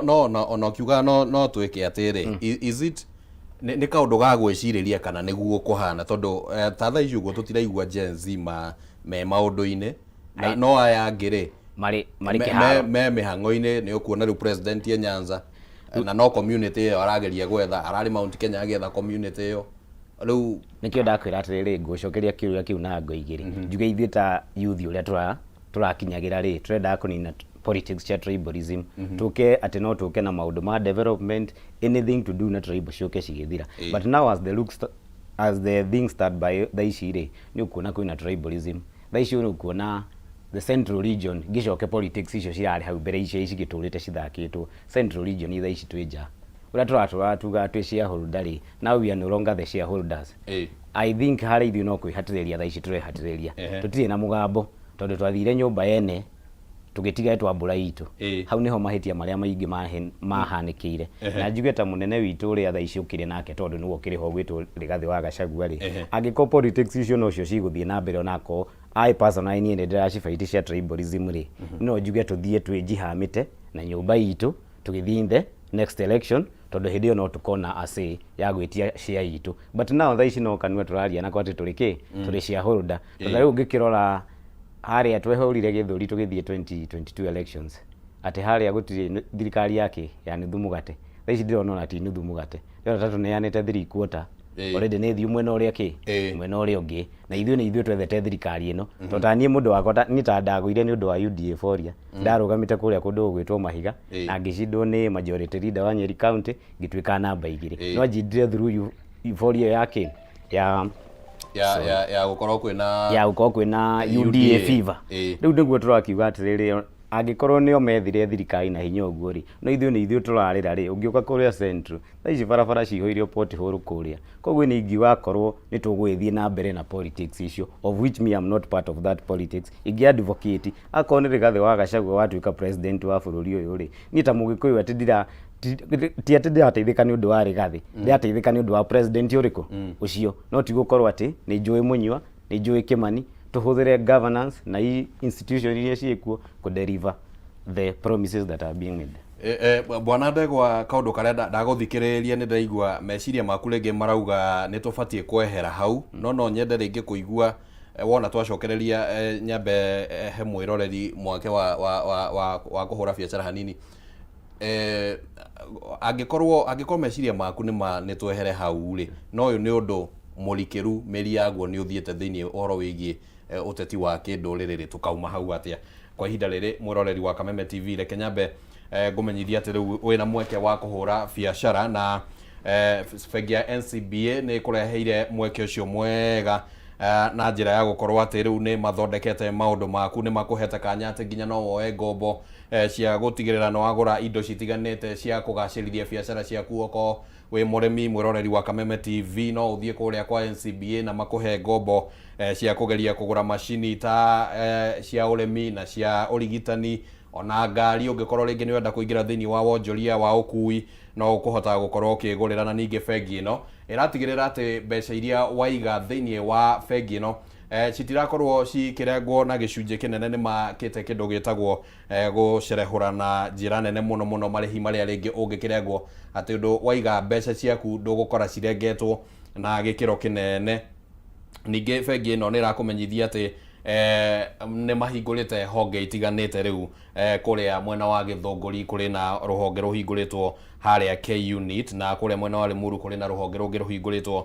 No, ona ũkiuga no twĩke atĩrĩ, is it nĩ kaũndũ ga gwĩcirĩria kana nĩguo kũhana? Tondũ ta thaa ici ũguo tũtiraigua Gen Z me maũndũ-inĩ na no aya angĩ rĩ marĩ kĩharo. Me mĩhang'o-inĩ. Nĩ ũkuona rĩu president e Nyanza na no community ĩyo arageria gwetha, ararĩ Mount Kenya agĩetha community ĩyo rĩu. Nĩkĩo ndakwĩra atĩrĩrĩ, ngũcokeria kĩũria kĩu na ngo igĩrĩ. Njuge ithuĩ ta youth ũrĩa tũrakinyagĩra rĩ, tũrendaga kũnina politics cia tribalism, tũke atĩ no tũke na maũndũ ma development, anything to do na tribal ciũke cigĩthira. But now as the things start by thaa ici rĩ, nĩ ũkuona kwĩna tribalism. Thaa ici nĩ ũkuona the central region, ngĩcoke politics icio cirarĩ hau mbere, icio cigĩtũrĩte cithakĩtwo central region, thaa ici twĩ nja. Ũrĩa tũratũraga tugaga twĩ shareholder rĩ, now we are no longer the shareholders. I think harĩ ithuĩ no kwĩhatĩrĩria thaa ici tũrehatĩrĩria. Tũtirĩ na mũgambo tondũ twathire nyũmba yene tũgĩtiga twambũra itũ. Hau nĩho mahĩtia marĩa maingĩ mahanĩkĩire. Na njuge ta mũnene witũ ũrĩa thaa ici ũkĩrĩ nake, tondũ nĩwe ũkĩrĩ ho gwĩtwo Rigathĩ wa Gachagua rĩ, angĩkorwo politics icio nocio cigũthiĩ na mbere, onakorwo I personally niĩ nĩ ndĩracibaiti cia tribalism rĩ, no njuge tũthiĩ twĩnjihamĩte na nyũmba itũ tũgĩthiĩ in the next election, tondũ hĩndĩ ĩyo no tũkona a say ya gwĩtia share itũ. But now thaa ici no kanua tũraria nako atĩ tũrĩ kĩ, tũrĩ shareholder. Tondũ rĩu ũngĩkĩrora harĩa twehũrire gĩthũri tũgĩthiĩ 2022 elections, atĩ harĩa gũtirĩ thirikari yake ya nuthu mũgate, thaa ici ndĩrona ona ti nuthu mũgate, ndĩrona ta tũneanĩte 3/4. Already nĩ thiũ mwena ũrĩa kĩ mwena ũrĩa ũngĩ, na ithuĩ nĩ ithuĩ twethete thirikari ĩno. Tondũ ta niĩ mũndũ wakwa niĩ ta ndagũire nĩ ũndũ wa UDA Foria, ndarũgamĩte kũrĩa kũndũ gũgwĩtwo Mahiga, na ngĩcindwo nĩ majority leader wa Nyeri County, ngĩtuĩka namba 2. No njindire through euphoria ya kĩ ya Ya gũkorwo kwĩna ya gũkorwo kwĩna UDA UDA fever. Rĩu nĩguo tũrakiuga atĩrĩrĩ, angĩkorwo nĩo methire thirikari na hinya ũguo rĩ, no ithuĩ nĩ ithuĩ tũrarĩra rĩ. Ũngĩũka kũrĩa central thaa ici barabara cihũire pothole kũrĩa. Koguo nĩ ingiuga akorwo nĩ tũgũgĩthiĩ na mbere na politics icio, of which me am not part of that politics, ingĩ advocate akorwo nĩ Rigathĩ wa Gachagua watuĩka president wa bũrũri ũyũ rĩ, niĩ ta Mũgĩkũyũ atĩ ndira ti atĩ ndĩrateithĩka nĩ ũndũ wa Rigathĩ, ndĩrateithĩka nĩ ũndũ wa president ũrĩkũ ũcio. No ti gũkorwo atĩ nĩ njũĩ Mũnyua, nĩ njũĩ Kĩmani, tũhũthĩre governance na i institution iria ciĩkuo kũ deliver the promises that are being made. Bwana Ndegwa, kaũndũ karĩa ndagũthikĩrĩria nĩ ndaigua meciria maku rĩngĩ marauga nĩ tũbatiĩ kwehera hau, no nyende rĩngĩ kũigua wona twacokereria, nyambe he mwĩroreri mwake wa kũhũra biacara hanini. Angĩkorwo meciria maku nĩ ma nĩ twehere hau rĩ, no ũyũ nĩ ũndũ mũrikĩru, mĩri yaguo nĩ ũthiĩte thĩinĩ ũhoro wĩgiĩ ũteti wa kĩndũrĩrĩ rĩ, tũkauma hau atĩa kwa ihinda rĩrĩ? Mwĩroreri wa Kameme TV, reke nyambe ngũmenyithia atĩ rĩu wĩna mweke wa kũhũra biacara na bengi ya NCBA nĩ ĩkũreheire mweke ũcio mwega na njĩra ya gũkorwo atĩ rĩu nĩ mathondekete maũndũ maku, nĩ makũhete kanya atĩ nginya no woe ngombo cia gũtigĩrĩra nĩ wagũra indo citiganĩte cia kũgacĩrithia biacara ciaku. Okorwo wĩ mũrĩmi, mwĩroreri wa Kameme TV, no ũthiĩ kũrĩa kwa NCBA na makũhe ngombo cia kũgeria kũgũra macini ta cia ũrĩmi na cia ũrigitani, ona ngari. Ũngĩkorwo rĩngĩ nĩ ũrenda kũingĩra thĩinĩ wa wonjoria wa ũkui, no ũkũhota gũkorwo ũkĩgũrĩra. Na ningĩ bengi ĩno ĩratigĩrĩra atĩ mbeca iria waiga thĩinĩ wa bengi ĩno Citirakorwo cikĩrengwo na gĩcunjĩ kĩnene, nĩ makĩte kĩndũ gĩtagwo gũcerehũra na njĩra nene mũno mũno marĩhi marĩa rĩngĩ ũngĩkĩrengwo, atĩ ũndũ waiga mbeca ciaku ndũgũkora cirengetwo na gĩkĩro kĩnene. Ningĩ bengi ĩno nĩ ĩrakũmenyithia atĩ nĩ mahingũrĩte honge itiganĩte rĩu kũrĩa mwena wa Gĩthũngũri kũrĩ na rũhonge rũhingũrĩtwo harĩa K-Unit, na kũrĩa mwena wa Limuru kũrĩ na rũhonge rũngĩ rũhingũrĩtwo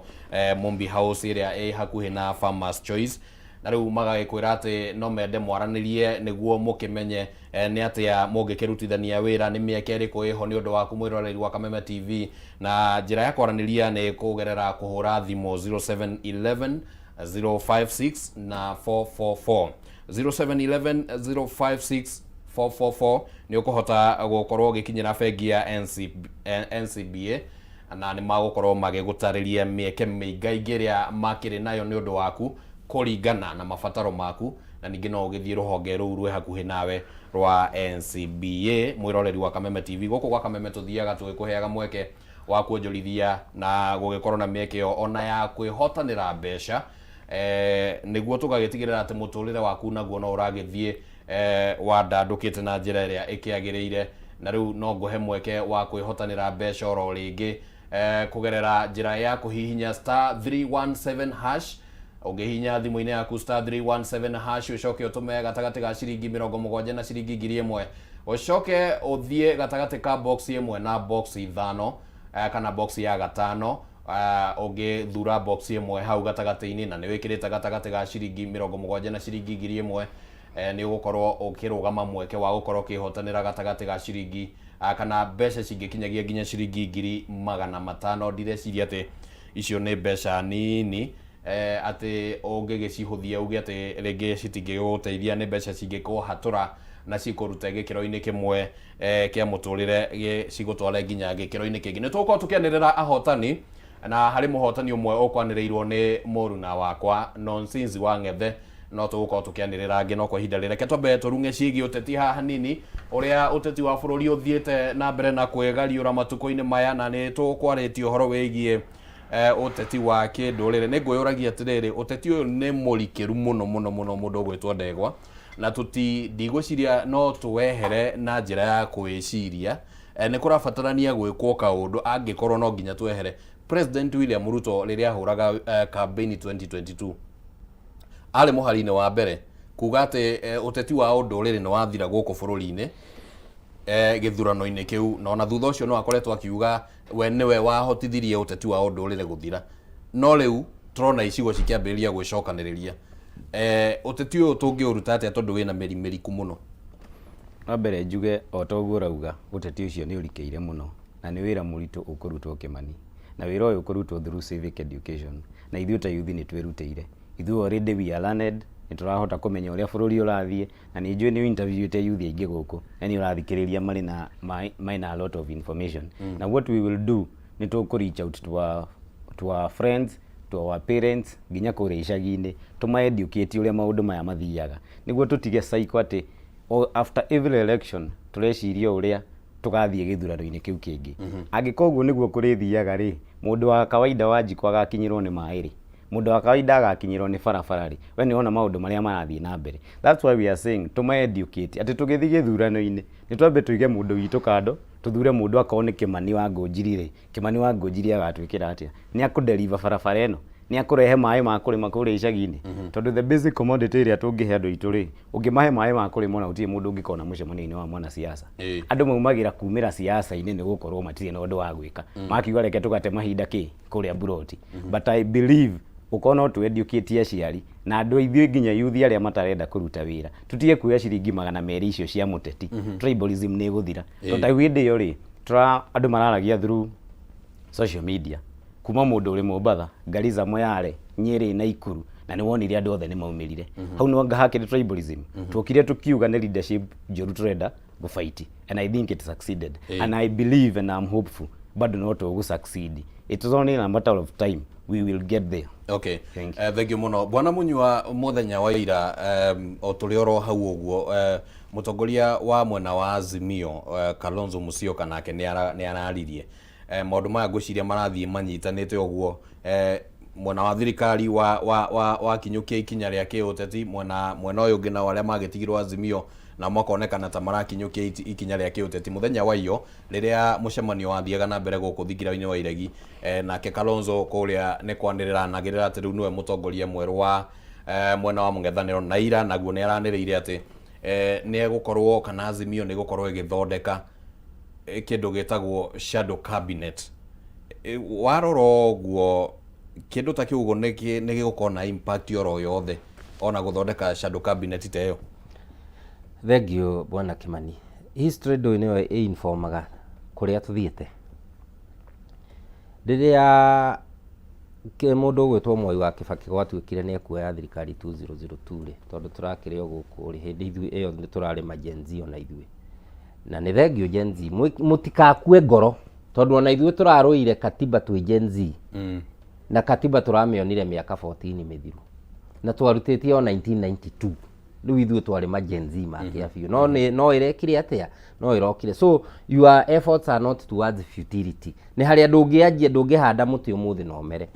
Mumbi House ĩrĩa ĩ hakuhĩ na Farmers Choice. Na rĩu magagĩkwĩra atĩ no mende mwaranĩrie nĩguo mũkĩmenye nĩ atĩa mũngĩkĩrutithania wĩra, nĩ mĩeke ĩrĩkũ ĩho nĩ ũndũ waku mwĩroreri wa Kameme TV. Na njĩra ya kwaranĩria nĩ kũgerera kũhũra thimũ 0711 056 na 444, 0711 056 444. Nĩ ũkũhota gũkorwo ũgĩkinyĩra bengi ya NCBA na nĩ magũkorwo magĩgũtarĩria mĩeke mĩingaingĩ ĩrĩa makĩrĩ nayo nĩ ũndũ waku kũringana na mabataro maku. Na ningĩ no ũgĩthiĩ rũhonge rũu rwĩ hakuhĩ nawe rwa NCBA. Mwĩroreri wa Kameme TV, gũkũ gwa Kameme tũthiaga tũgĩkũheaga mweke wa kuonjorithia na gũgĩkorwo na mĩeke ĩyo ona ya kwĩhotanĩra mbeca, nĩguo tũgagĩtigĩrĩra atĩ mũtũrĩre waku naguo no ũragĩthiĩ wandandũkĩte na njĩra ĩrĩa ĩkĩagĩrĩire. Na rĩu no ngũhe mweke wa kwĩhotanĩra mbeca oro rĩngĩ kũgerera njĩra ya kũhihinya *317#. Ũngĩhihinya thimũ-inĩ yaku *317#, ũcoke ũtũme gatagatĩ ga ciringi 70 na ciringi 1000, ũcoke ũthiĩ gatagatĩ ka box 1 na box 5, kana box ya gatano. Ũngĩthura box 1 hau gatagatĩ-inĩ na nĩ wĩkĩrĩte gatagatĩ ga ciringi 70 na ciringi 1000, nĩ ũgũkorwo ũkĩrũgama mweke wa gũkorwo ũkĩhotanĩra gatagatĩ ga ciringi kana mbeca cingĩkinyagia nginya ciringi 500,000. Ndireciria atĩ icio nĩ mbeca nini atĩ ũngĩgĩcihũthia uge atĩ rĩngĩ citingĩgũteithia. Nĩ mbeca cingĩkũhatũra na cikũrute gĩkĩro-inĩ kĩmwe kĩa mũtũrĩre cigũtware nginya gĩkĩro-inĩ kĩngĩ. Nĩ tũgũkorwo tũkĩanĩrĩra ahotani, na harĩ mũhotani ũmwe ũkwanĩrĩirwo nĩ mũruna wakwa Nonsinzi wa Ng'ethe. No tũgũkorwo tũkĩanĩrĩra angĩ, no kwa ihinda rĩreke twambe tũrung'e ciĩgiĩ ũteti haha hanini, ũrĩa ũteti wa bũrũri ũthiĩte na mbere na kwĩgariũra matukũ-inĩ maya. Na nĩ tũkwarĩtie ũhoro wĩgiĩ ũteti wa kĩndũrĩrĩ. Nĩ ngwĩyũragia atĩrĩrĩ, ũteti ũyũ nĩ mũrikĩru mũno mũno mũno, mũndũ ũgwĩtwo Ndegwa, na tũti ndigwĩciria no tũwehere na njĩra ya kwĩciria. Nĩ kũrabatarania gwĩkwo kaũndũ angĩkorwo no nginya twehere. President William Ruto rĩrĩa ahũraga campaign 2022 arĩ mũhari-inĩ wa mbere kuga atĩ ũteti wa ũndũrĩrĩ nĩ wathira gũkũ bũrũri-inĩ gĩthurano-inĩ kĩu, na ona thutha ũcio no akoretwo akiuga we nĩwe wahotithirie ũteti wa ũndũrĩrĩ gũthira. No rĩu tũrona icigo cikĩambĩrĩria gwĩcokanĩrĩria. Ũteti ũyũ tũngĩũruta atĩa, tondũ wĩna mĩri mĩriku mũno? Wa mbere njuge o ta ũguo ũrauga, ũteti ũcio nĩ ũrikĩire mũno na nĩ wĩra mũritũ ũkũrutwo, Kĩmani, na wĩra ũyũ ũkũrutwo through civic education. Na ithuĩ ta youth nĩ twĩrutĩire. Ithuĩ already we are learned, nĩ tũrahota kũmenya ũrĩa bũrũri ũrathiĩ. Na nĩ njũĩ nĩ interviewĩte youth aingĩ gũkũ na nĩ ũrathikĩrĩria, marĩ na mena a lot of information. Na what we will do, nĩ tũkũ reach out to our friends, to our parents, nginya kũrĩa icagi-inĩ, tũma educate ũrĩa maũndũ maya mathiaga, nĩguo tũtige cycle atĩ after every election tũreciria ũrĩa tũgathiĩ gĩthurano-inĩ kĩu kĩngĩ. Angĩkorwo ũguo nĩguo kũrĩthiaga rĩ, mũndũ wa kawaida wa njiko agakinyĩrwo nĩ maĩ rĩ? Mũndũ wa kawaida agakinyĩrwo nĩ barabara rĩ? We nĩ wona maũndũ marĩa marathiĩ na mbere. That's why we are saying tũma educate atĩ tũgĩthiĩ gĩthurano-inĩ nĩ twambe tũige mũndũ witũ kando, tũthure mũndũ. Akorwo nĩ Kĩmani wa Ngũnjiri rĩ, Kĩmani wa Ngũnjiri agatwĩkĩra atĩa? Nĩ akũdeliver barabara ĩno? Nĩ akũrehe maĩ ma kũrĩma kũrĩa icagi-inĩ? Tondũ the basic commodity ĩrĩa tũngĩhe andũ aitũ rĩ, ũngĩmahe maĩ ma kũrĩma, ona gũtirĩ mũndũ ũngĩkona mũcemanio-inĩ wa mwanasiasa. Andũ maumagĩra kumĩra siasa-inĩ nĩ gũkorwo matirĩ na ũndũ wa gwĩka, makiuga reke tũgate mahinda kĩ kũrĩa buroti. But I believe gũkorwo no tũ educate aciari na andũ ithuĩ, nginya youth arĩa matarenda kũruta wĩra, tutige kuoya ciringi 200 icio cia mũteti, tribalism nĩ ĩgũthira. Tondũ ta hĩndĩ ĩyo rĩ, tũra andũ mararagia through social media, kuma mũndũ ũrĩ Mombatha, Garissa, Moyale, Nyeri na Ikuru, na nĩ wonire andũ othe nĩ maumĩrire hau. Nĩ wanga hakĩrĩ tribalism? Tuokire tukiuga nĩ leadership njũru tũrenda gũfight, and I think it succeeded. And I believe and I'm hopeful bado no tũgũ succeed. It is only a matter of time, we will get there. Okay. Thank you. Thank you muno, bwana Munyua. Muthenya wa ira, o tũrĩ oro hau ũguo, mũtongoria wa mwena wa Azimio, Kalonzo Musyoka, nake nĩ araririe. Maũndũ maya ngwĩciria marathiĩ manyitanĩte ũguo. Mwena wa thirikari wa wa wa wakinyũkia ikinya rĩa kĩũteti, mwena mwena ũyũ ũngĩ nao arĩa magĩtigirwo Azimio nao makonekana ta marakinyũkia ikinya rĩa kĩũteti. Mũthenya wa iyo rĩrĩa mũcemanio wathiaga na mbere gũkũ thingira-inĩ wa Iregi, nake Kalonzo kũrĩa nĩ kwanĩrĩra anagĩrĩra atĩ rĩu nĩwe mũtongoria mwerũ wa mwena wa mũng'ethanĩro, na ira naguo nĩ aranĩrĩire atĩ nĩ egũkorwo kana Azimio nĩ ĩgũkorwo ĩgĩthondeka kĩndũ gĩtagwo shadow cabinet. Warora ũguo, kĩndũ ta kĩu ũguo nĩ gĩgũkorwo na impact oro yothe ona gũthondeka shadow cabinet ta ĩyo? Thengiũ, Bwana Kimani. History ndũĩ nĩyo ĩinformaga kũrĩa tũthiĩte. Rĩrĩa mũndũ ũgwĩtwo Mwai wa Kibaki gwatuĩkire nĩ ekuoya thirikari 2002 rĩ, tondũ tũrakĩrĩ o gũkũ rĩ, hĩndĩ ithuĩ ĩyo nĩ tũrarĩ ma Gen Z ona ithuĩ. Na nĩ thengiũ Gen Z, mũtikakue ngoro, tondũ ona ithuĩ tũrarũire katiba twĩ Gen Z. Na katiba tũramĩonire mĩaka 14 mĩthiru. Na twarutĩtie o 1992. Rĩu ithuĩ twarĩ ma Gen Z ma kĩa biũ. No nĩ no ĩrekire atĩa? No ĩrokire. So your efforts are not towards futility. Nĩ harĩa ndũngĩanjia, ndũngĩhanda mũtĩ ũmũthĩ na ũmere.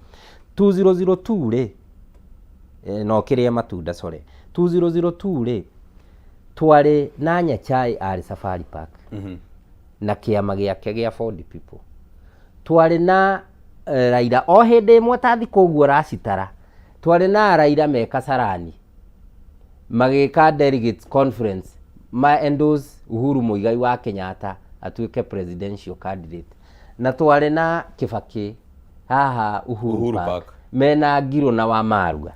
2002 rĩ, no kĩrĩe matunda, sorry. 2002 rĩ, twarĩ na Nyachae arĩ Safari Park na kĩama gĩake gĩa Ford People. Twarĩ na Raila o hĩndĩ ĩmwe ta thikũ ũguo racitara, twarĩ na Raila me Kasarani magĩka delegates conference ma endorse Uhuru Muigai wa Kenyatta atuĩke presidential candidate, na twarĩ na Kibaki haha Uhuru, Uhuru Park, Park. Mena Ngirũ na Wamarua.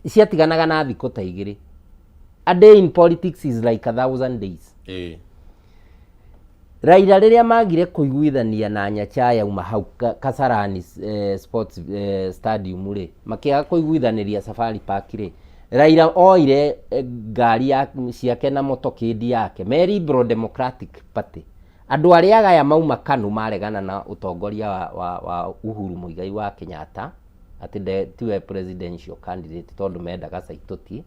Ciatiganaga na thikũ ta 2. A day in politics is like 1,000 days. Raila rĩrĩa magire kũiguithania na Nyachae auma hau Kasarani Sports Stadium rĩ, makĩaga kũiguithanĩria Safari Park rĩ, Raila oire ngari ya ciake na motokĩndi yake me Liberal Democratic Party. Andũ arĩa agaya mauma KANU maregana na ũtongoria wa Uhuru Muigai wa Kenyatta atĩ tiwe presidential candidate tondũ mendaga Saitoti.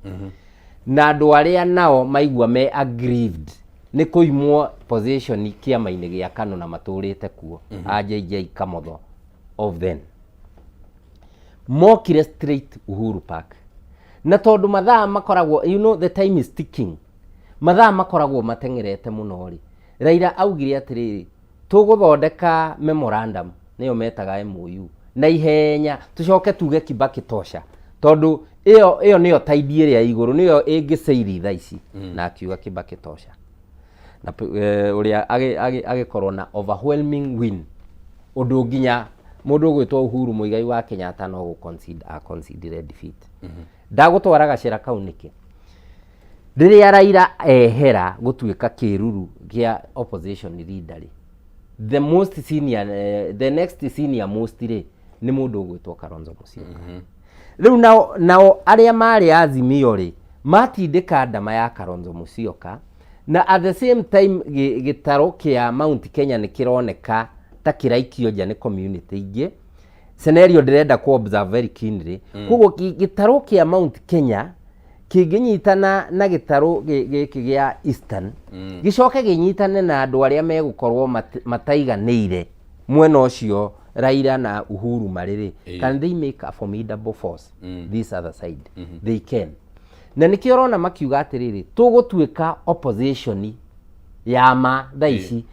Na andũ arĩa nao maigua me aggrieved nĩ kũimwo position kĩama-inĩ gĩa KANU na matũrĩte kuo, a JJ Kamotho of then mokire straight Uhuru Park, na tondũ mathaa makoragwo, you know the time is ticking, mathaa makoragwo mateng'erete mũno rĩ, Raila augire atĩrĩrĩ, tũgũthondeka memorandum, nĩyo metaga MOU, na ihenya tũcoke tuge Kibaki tosha, tondũ ĩyo nĩyo tide ĩrĩa igũrũ, nĩyo ĩngĩcairi thaa ici. Na akiuga Kibaki tosha, na ũrĩa agĩkorwo na overwhelming win, ũndũ nginya mũndũ ũgwĩtwo Uhuru Muigai wa Kenyatta no gũ concede a conceded defeat. Ndagũtwara gacĩra kau nĩkĩ? Rĩrĩa Raila ehera gũtuĩka kĩruru gĩa opposition leader rĩ, the most senior, the next senior most rĩ, nĩ mũndũ ũgwĩtwo Kalonzo Musyoka. Rĩu nao arĩa marĩ Azimio rĩ, matindĩka ndama ya Kalonzo Musyoka, na at the same time gĩtarũ kĩa Mount Kenya nĩ kĩroneka ta kĩraikio nja nĩ community ingĩ. Scenario ndĩrenda ku observe very keenly. Koguo gĩtarũ kĩa Mount Kenya kĩngĩnyitana na gĩtarũ gĩkĩ gĩa Eastern, gĩcoke kĩnyitane na andũ arĩa megũkorwo mataiganĩire mwena ũcio Raila na Uhuru marĩ rĩ, can they make a formidable force this other side? They can. Na nĩkĩo ũrona makiuga atĩrĩrĩ, tũgũtuĩka opposition ya ma thaa ici.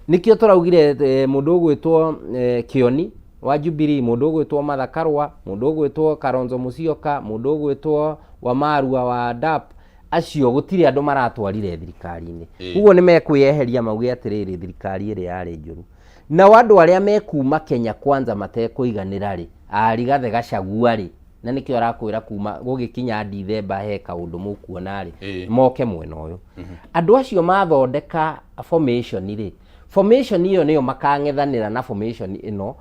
Nĩkĩo tũraugire mũndũ ũgwĩtwo Kĩoni wa Jubilee, mũndũ ũgwĩtwo Martha Karua, mũndũ ũgwĩtwo Kalonzo Musyoka, mũndũ ũgwĩtwo Wamarua wa DAP, acio gũtirĩ andũ maratwarire thirikari-inĩ. Koguo nĩ mekwĩyeheria mauge atĩrĩrĩ, thirikari ĩrĩa yarĩ njũru. Nao andũ arĩa mekuma Kenya Kwanza matekũiganĩra rĩ, a Rigathĩ Gachagua rĩ, na nĩkĩo arakwĩra kuma gũgĩkinya Dithemba he kaũndũ mũkuona rĩ, moke mwena ũyũ. Andũ acio mathondeka formation rĩ, formation ĩyo nĩyo makang'ethanĩra na formation ĩno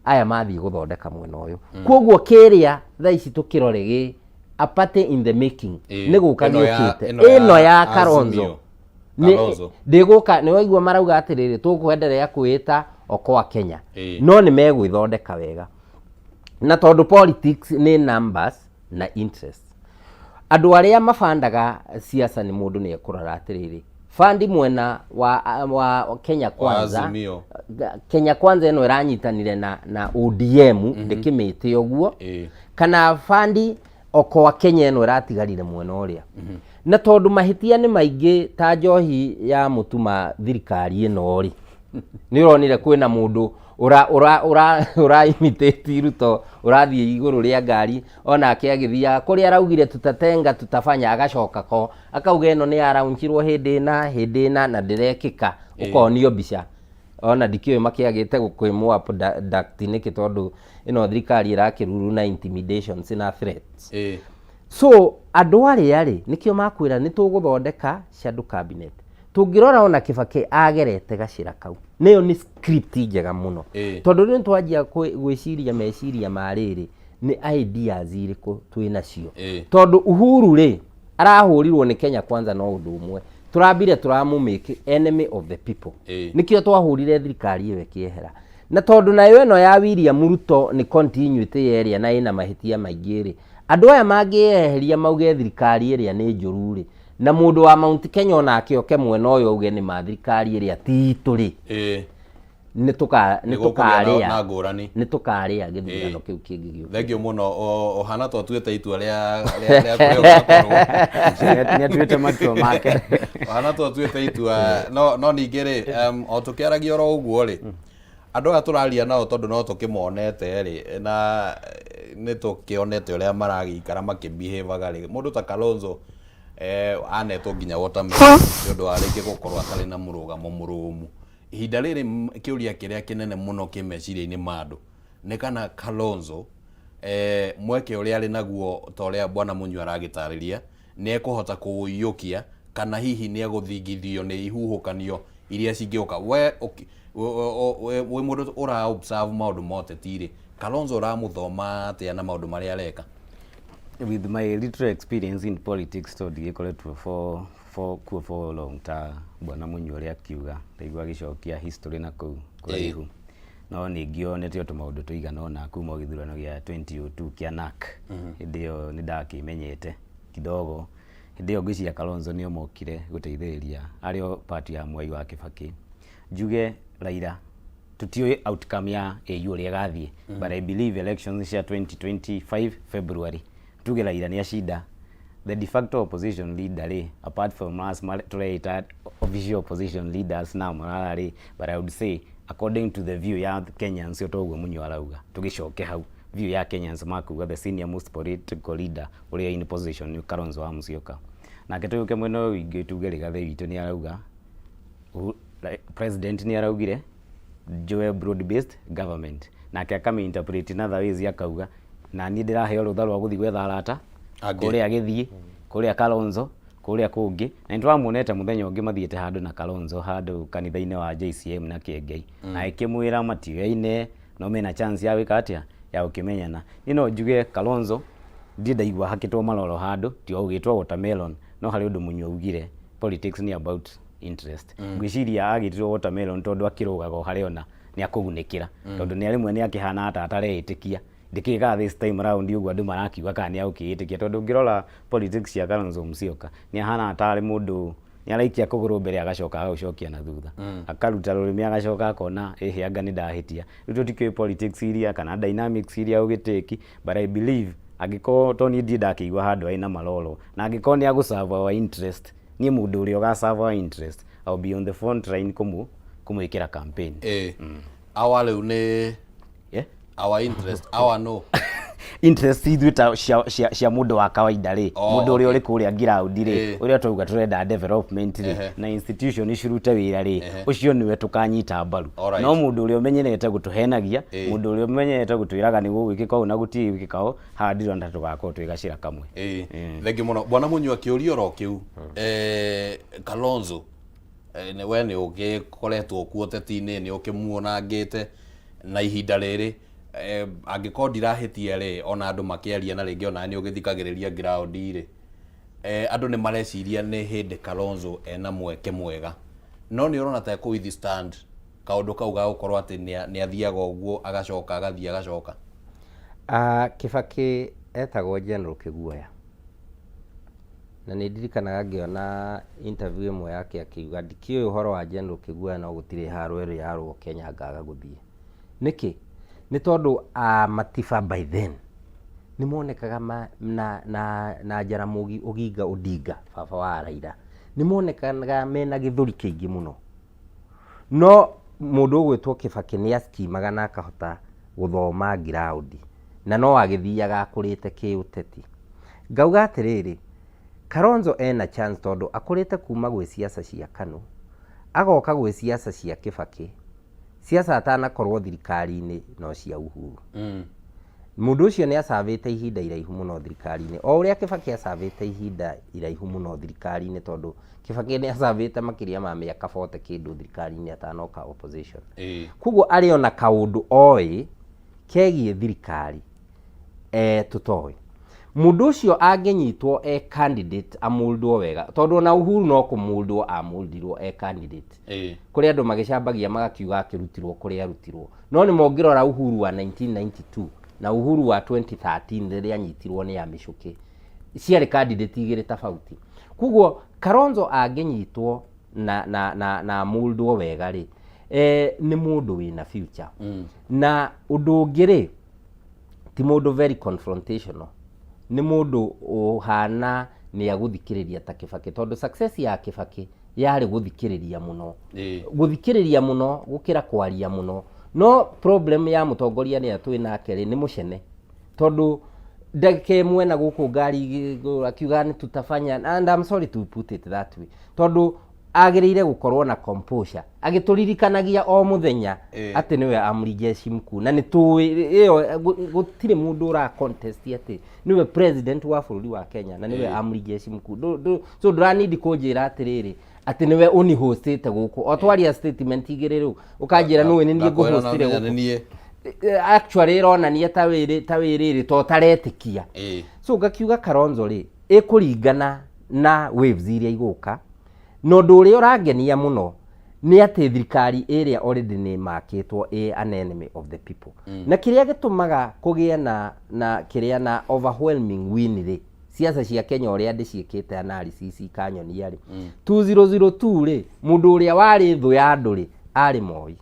aya mathiĩ gũthondeka mwena ũyũ. Koguo kĩrĩa thaa ici tũkĩrore gĩ a party in the making. Nĩ gũka gĩũkĩte Ĩno ya ĩno ya Kalonzo. Azimio. Nĩ Kalonzo. ndĩgũka nĩ waigua marauga atĩrĩrĩ, tũkwenderea kwĩta Okoa Kenya, no nĩ megwĩthondeka wega, na tondũ politics nĩ numbers na interest, andũ arĩa mabandaga siasa nĩ mũndũ nĩ ekũrora atĩrĩrĩ, Fund mwena wa Kenya Wa Kwanza. Azimio. Kenya Kwanza ĩno ĩranyitanire na ODM, ndĩkĩmĩte ũguo, kana fund Okoa Kenya ĩno ĩratigarire mwena ũrĩa, na tondũ mahĩtia nĩ maingĩ ta njohi ya mũtuma thirikari ĩno rĩ, nĩ ũronire kwĩna mũndũ ũra imitate Ruto, ũrathiĩ igũrũ rĩa ngari onake agĩthiaga kũrĩa araugire tutatenga, tutafanya, agacoka ko akauga ĩno nĩ yaraunchirwo hĩndĩ ĩna, hĩndĩ ĩna, na ndĩrekĩka. Ũkonio mbica ona ndikĩũĩ makĩagĩte gũkwĩmwo abduct nĩkĩ, tondũ ĩno thirikari ĩrakĩruru na intimidations na threats. So andũ arĩa rĩ, nĩkĩo makwĩra nĩ tũgũthondeka shadow cabinet. Tũngĩrora ona Kibaki agerete gacĩra kau, nĩyo nĩ script njega mũno, tondũ rĩu nĩtwanjia gwĩciria meciria ma rĩrĩ, nĩ ideas irĩkũ twĩ nacio, tondũ Uhuru rĩ, arahũrirwo nĩ Kenya Kwanza no ũndũ ũmwe tũrambire tũramũ make enemy of the people. Nĩkĩo twahũrire thirikari ĩyo ĩkĩehera, na tondũ nayo ĩno ya William Ruto nĩ continuity ya ĩrĩa na ĩna mahĩtia maingĩ rĩ, andũ aya mangĩyeheria mauge thirikari ĩrĩa nĩ njũru rĩ, na mũndũ wa Mount Kenya onake oke mwena ũyũ auge nĩ ma thirikari ĩrĩa ti itũ rĩ, nĩ Nĩ gũkũgĩa tũkarĩa na ngũrani. Nĩ tũkarĩa gĩthurano kĩu kĩngĩ gĩũkĩte. Thengiũ mũno. Ũhana twatuĩte itua rĩa kũrĩa ũgakorwo. Nĩ atuĩte matua make. Ũhana twatuĩte itua, no ningĩ rĩ, o tũkĩaragia oro ũguo rĩ, andũ aya tũraria nao, tondũ no tũkĩmonete rĩ, na nĩ tũkĩonete ũrĩa maragĩikara makĩbehavaga rĩ, mũndũ ta Kalonzo anetwo nginya watermelon nĩ ũndũ wa rĩngĩ gũkorwo atarĩ na mũrũgamo mũrũmu ihinda rĩrĩ. Kĩũria kĩrĩa kĩnene mũno kĩ meciria-inĩ ma andũ nĩ kana Kalonzo, mweke ũrĩa arĩ naguo, ta ũrĩa bwana Mũnyua aragĩtarĩria, nĩ ekũhota kũũiyũkia kana hihi nĩ egũthingithio nĩ ihuhũkanio iria cingĩũka. We wĩ mũndũ ũra observe maũndũ ma ũteti rĩ, Kalonzo ũramũthoma atĩa na maũndũ marĩa areka? With my little experience in politics, to ndigĩkoretwo for kuo for long ta bwana Mũnyua ũrĩa akiuga, ndaigua agĩcokia history na kũu kũraihu, no nĩ ngĩonete o tũmaũndũ tũigana ũna kuma o gĩthurano gĩa 2002 kĩa NARC. Hĩndĩ ĩyo nĩ ndakĩmenyete kidogo. Hĩndĩ ĩyo ngwĩciria Kalonzo nĩo mokire gũteithĩrĩria arĩ o party ya Mwai wa Kibaki. Njuge Raila, tutiũĩ outcome ya AU ũrĩa ĩgathiĩ, but I believe elections cia 2025 February, tuge Raila nĩ acinda, the de facto opposition leader rĩ, apart from us tũreita official opposition leaders na Morara rĩ, but I would say according to the view ya Kenyans, o toguo Mũnyua arauga, tũgĩcoke hau view ya Kenyans, makuga the senior most political leader ũrĩa in position nĩ Kalonzo wa Musyoka. Nake tũgĩũke mwena ũyũ ũngĩ, tuge Rigathĩ witũ nĩ arauga, president nĩ araugire njoe broad based government, nake akami interpret in other ways, akauga na niĩ ndĩraheo rũtha rwa gũthiĩ gwetha arata Angĩ. Kũrĩa gĩthiĩ kũrĩa Kalonzo kũrĩa kũngĩ, na nĩtũramuonete mũthenya ũngĩ mathiĩte handũ na Kalonzo, handũ kanitha-inĩ wa JCM na Kĩengei, na ĩkĩmwĩra matiũyaine no mena chance ya gwĩka atĩa, ya gũkĩmenyana. Niĩ no njuge Kalonzo ndirĩ ndaigua hakĩtwo maroro handũ ti o gũgĩtwo watermelon, no harĩ ũndũ Mũnyua augire, politics ni about interest. Ngwĩciria agĩtirwo watermelon tondũ akĩrũgaga o harĩa ona nĩ akũgunĩkĩra, tondũ nĩ rĩmwe nĩ akĩhana ta atareĩtĩkia. Ndĩkĩga this time round ũguo andũ marakiuga kana nĩ agũkĩĩtĩkia, tondũ ũngĩrora politics cia Kalonzo Musyoka, nĩ ahana tarĩ mũndũ nĩ araikia kũgũrũ mbere, agacoka agagũcokia na thutha, akaruta rũrĩmĩ, agacoka akona ĩhĩ anga nĩ ndahĩtia. Rĩu tũtikĩũĩ politics iria kana dynamics iria ũgĩtĩki, but I believe angĩkorwo to niĩ ndirĩ ndakĩigua handũ arĩ na maroro, na angĩkorwo nĩ agũserve our interest, niĩ mũndũ ũrĩa ũgaserve our interest, I'll be on the front line kũmwĩkĩra campaign. Our rĩu nĩ our interest, our no Interest ithuĩ ta cia mũndũ wa kawaida rĩ, mũndũ ũrĩa ũrĩ kũrĩa ground rĩ, ũrĩa twauga tũrenda development rĩ, na institution cirute wĩra rĩ, ũcio nĩwe tũkanyita mbaru. No mũndũ ũrĩa ũmenyerete gũtũhenagia, mũndũ ũrĩa ũmenyerete gũtwĩraga nĩ gũgwĩkĩka ũũ na gũtirĩ gwĩkĩka ũũ, haha ndirona tũgakorwo twĩ gacĩra kamwe. Thengiũ mũno, bwana Mũnyua. Kĩũria oro kĩu, Kalonzo, we nĩ ũgĩkoretwo kuo ũteti-inĩ, nĩ ũkĩmuonangĩte na ihinda rĩrĩ, angĩkorwo ndirahĩtia rĩ, ona andũ makĩaria na rĩngĩ ona nĩ ũgĩthikagĩrĩria ground rĩ, andũ nĩ mareciria nĩ hĩndĩ Kalonzo ena mweke mwega, no nĩ ũrona ta ekũ withstand kaũndũ kau ga gũkorwo atĩ nĩ athiaga ũguo agacoka, agathiĩ agacoka? Ah, Kibaki etagwo General Kĩguoya. Na nĩ ndirikanaga ngĩona interview ĩmwe yake akiuga, "Ndikĩũĩ ũhoro wa General Kĩguoya, no gũtirĩ haro ĩrĩ yarwo Kenya ngaga gũthiĩ." Nĩkĩ? Nĩ tondũ a Matiba by then nĩ monekaga ma, na Jaramogi Oginga Odinga, baba wa Raila, nĩ monekaga mena gĩthũri kĩingĩ mũno. No mũndũ ũgwĩtwo Kibaki nĩ askimaga na akahota gũthoma ground, na no agĩthiaga akũrĩte kĩũteti. Ngauga atĩrĩrĩ, Kalonzo ena chance tondũ akũrĩte kuma gwĩ siasa cia KANU, agoka gwĩ siasa cia Kibaki, siasa atanakorwo thirikari-inĩ no cia Uhuru. Mũndũ ũcio nĩ acavĩte ihinda iraihu mũno thirikari-inĩ, o ũrĩa Kibaki acavĩte ihinda iraihu mũno thirikari-inĩ, tondũ Kibaki nĩ acavĩte makĩria ma mĩaka 40 kĩndũ thirikari-inĩ atanoka opposition. Koguo arĩ ona kaũndũ oĩ kegiĩ thirikari tũtoĩ. Mũndũ ũcio angĩnyitwo e candidate, amũldwo wega, tondũ ona Uhuru no kũmũldwo amũldirwo e candidate. Kũrĩ andũ magĩcambagia magakiuga akĩrutirwo kũrĩa arutirwo, no nĩ mongĩrora Uhuru wa 1992 na Uhuru wa 2013 rĩrĩa anyitirwo nĩ amĩcũkĩ, ciarĩ candidate igĩrĩ tofauti. Koguo Kalonzo angĩnyitwo na amũldwo wega rĩ, nĩ mũndũ wĩna future. Na ũndũ ũngĩ rĩ, ti mũndũ very confrontational, nĩ mũndũ ũhana nĩ agũthikĩrĩria ta Kibaki, tondũ success ya Kibaki yarĩ gũthikĩrĩria mũno, gũthikĩrĩria mũno gũkĩra kwaria mũno. No problem ya mũtongoria nĩ atwĩ nake rĩ, nĩ mũcene, tondũ ndagĩka ĩmwe na gũkũ ngari akiuga nĩ tutafanya, and I'm sorry to put it that way, tondũ agĩrĩire gũkorwo na composure agĩtũririkanagia o mũthenya atĩ nĩwe amri jeshi mkuu, na nĩ tũĩ ĩyo gũtirĩ mũndũ ũra contest atĩ nĩwe president wa bũrũri wa Kenya na nĩwe amri jeshi mkuu. So ndũranindi kũnjĩra atĩrĩrĩ atĩ nĩwe ũnihostĩte gũkũ, o twaria statement igĩrĩ rĩu ũkanjĩra nũĩ nĩ niĩ Ndakwĩra na ngũhostire ũmenya gũkũ. nĩ niĩ. Actually ĩronania ta wĩrĩrĩ to ũtaretĩkia. So ngakiuga Kalonzo rĩ, ĩkũringana na waves iria igũka. Na ũndũ ũrĩa ũrangenia mũno nĩ atĩ thirikari ĩrĩa already nĩ makĩtwo ĩ an enemy of the people. Na kĩrĩa gĩtũmaga kũgĩe na kĩrĩa na overwhelming win rĩ, siasa cia Kenya ũrĩa ndĩciĩkĩte analysis ikanyonia rĩ, 2002 rĩ, mũndũ ũrĩa warĩ thũ ya andũ rĩ, arĩ Moi.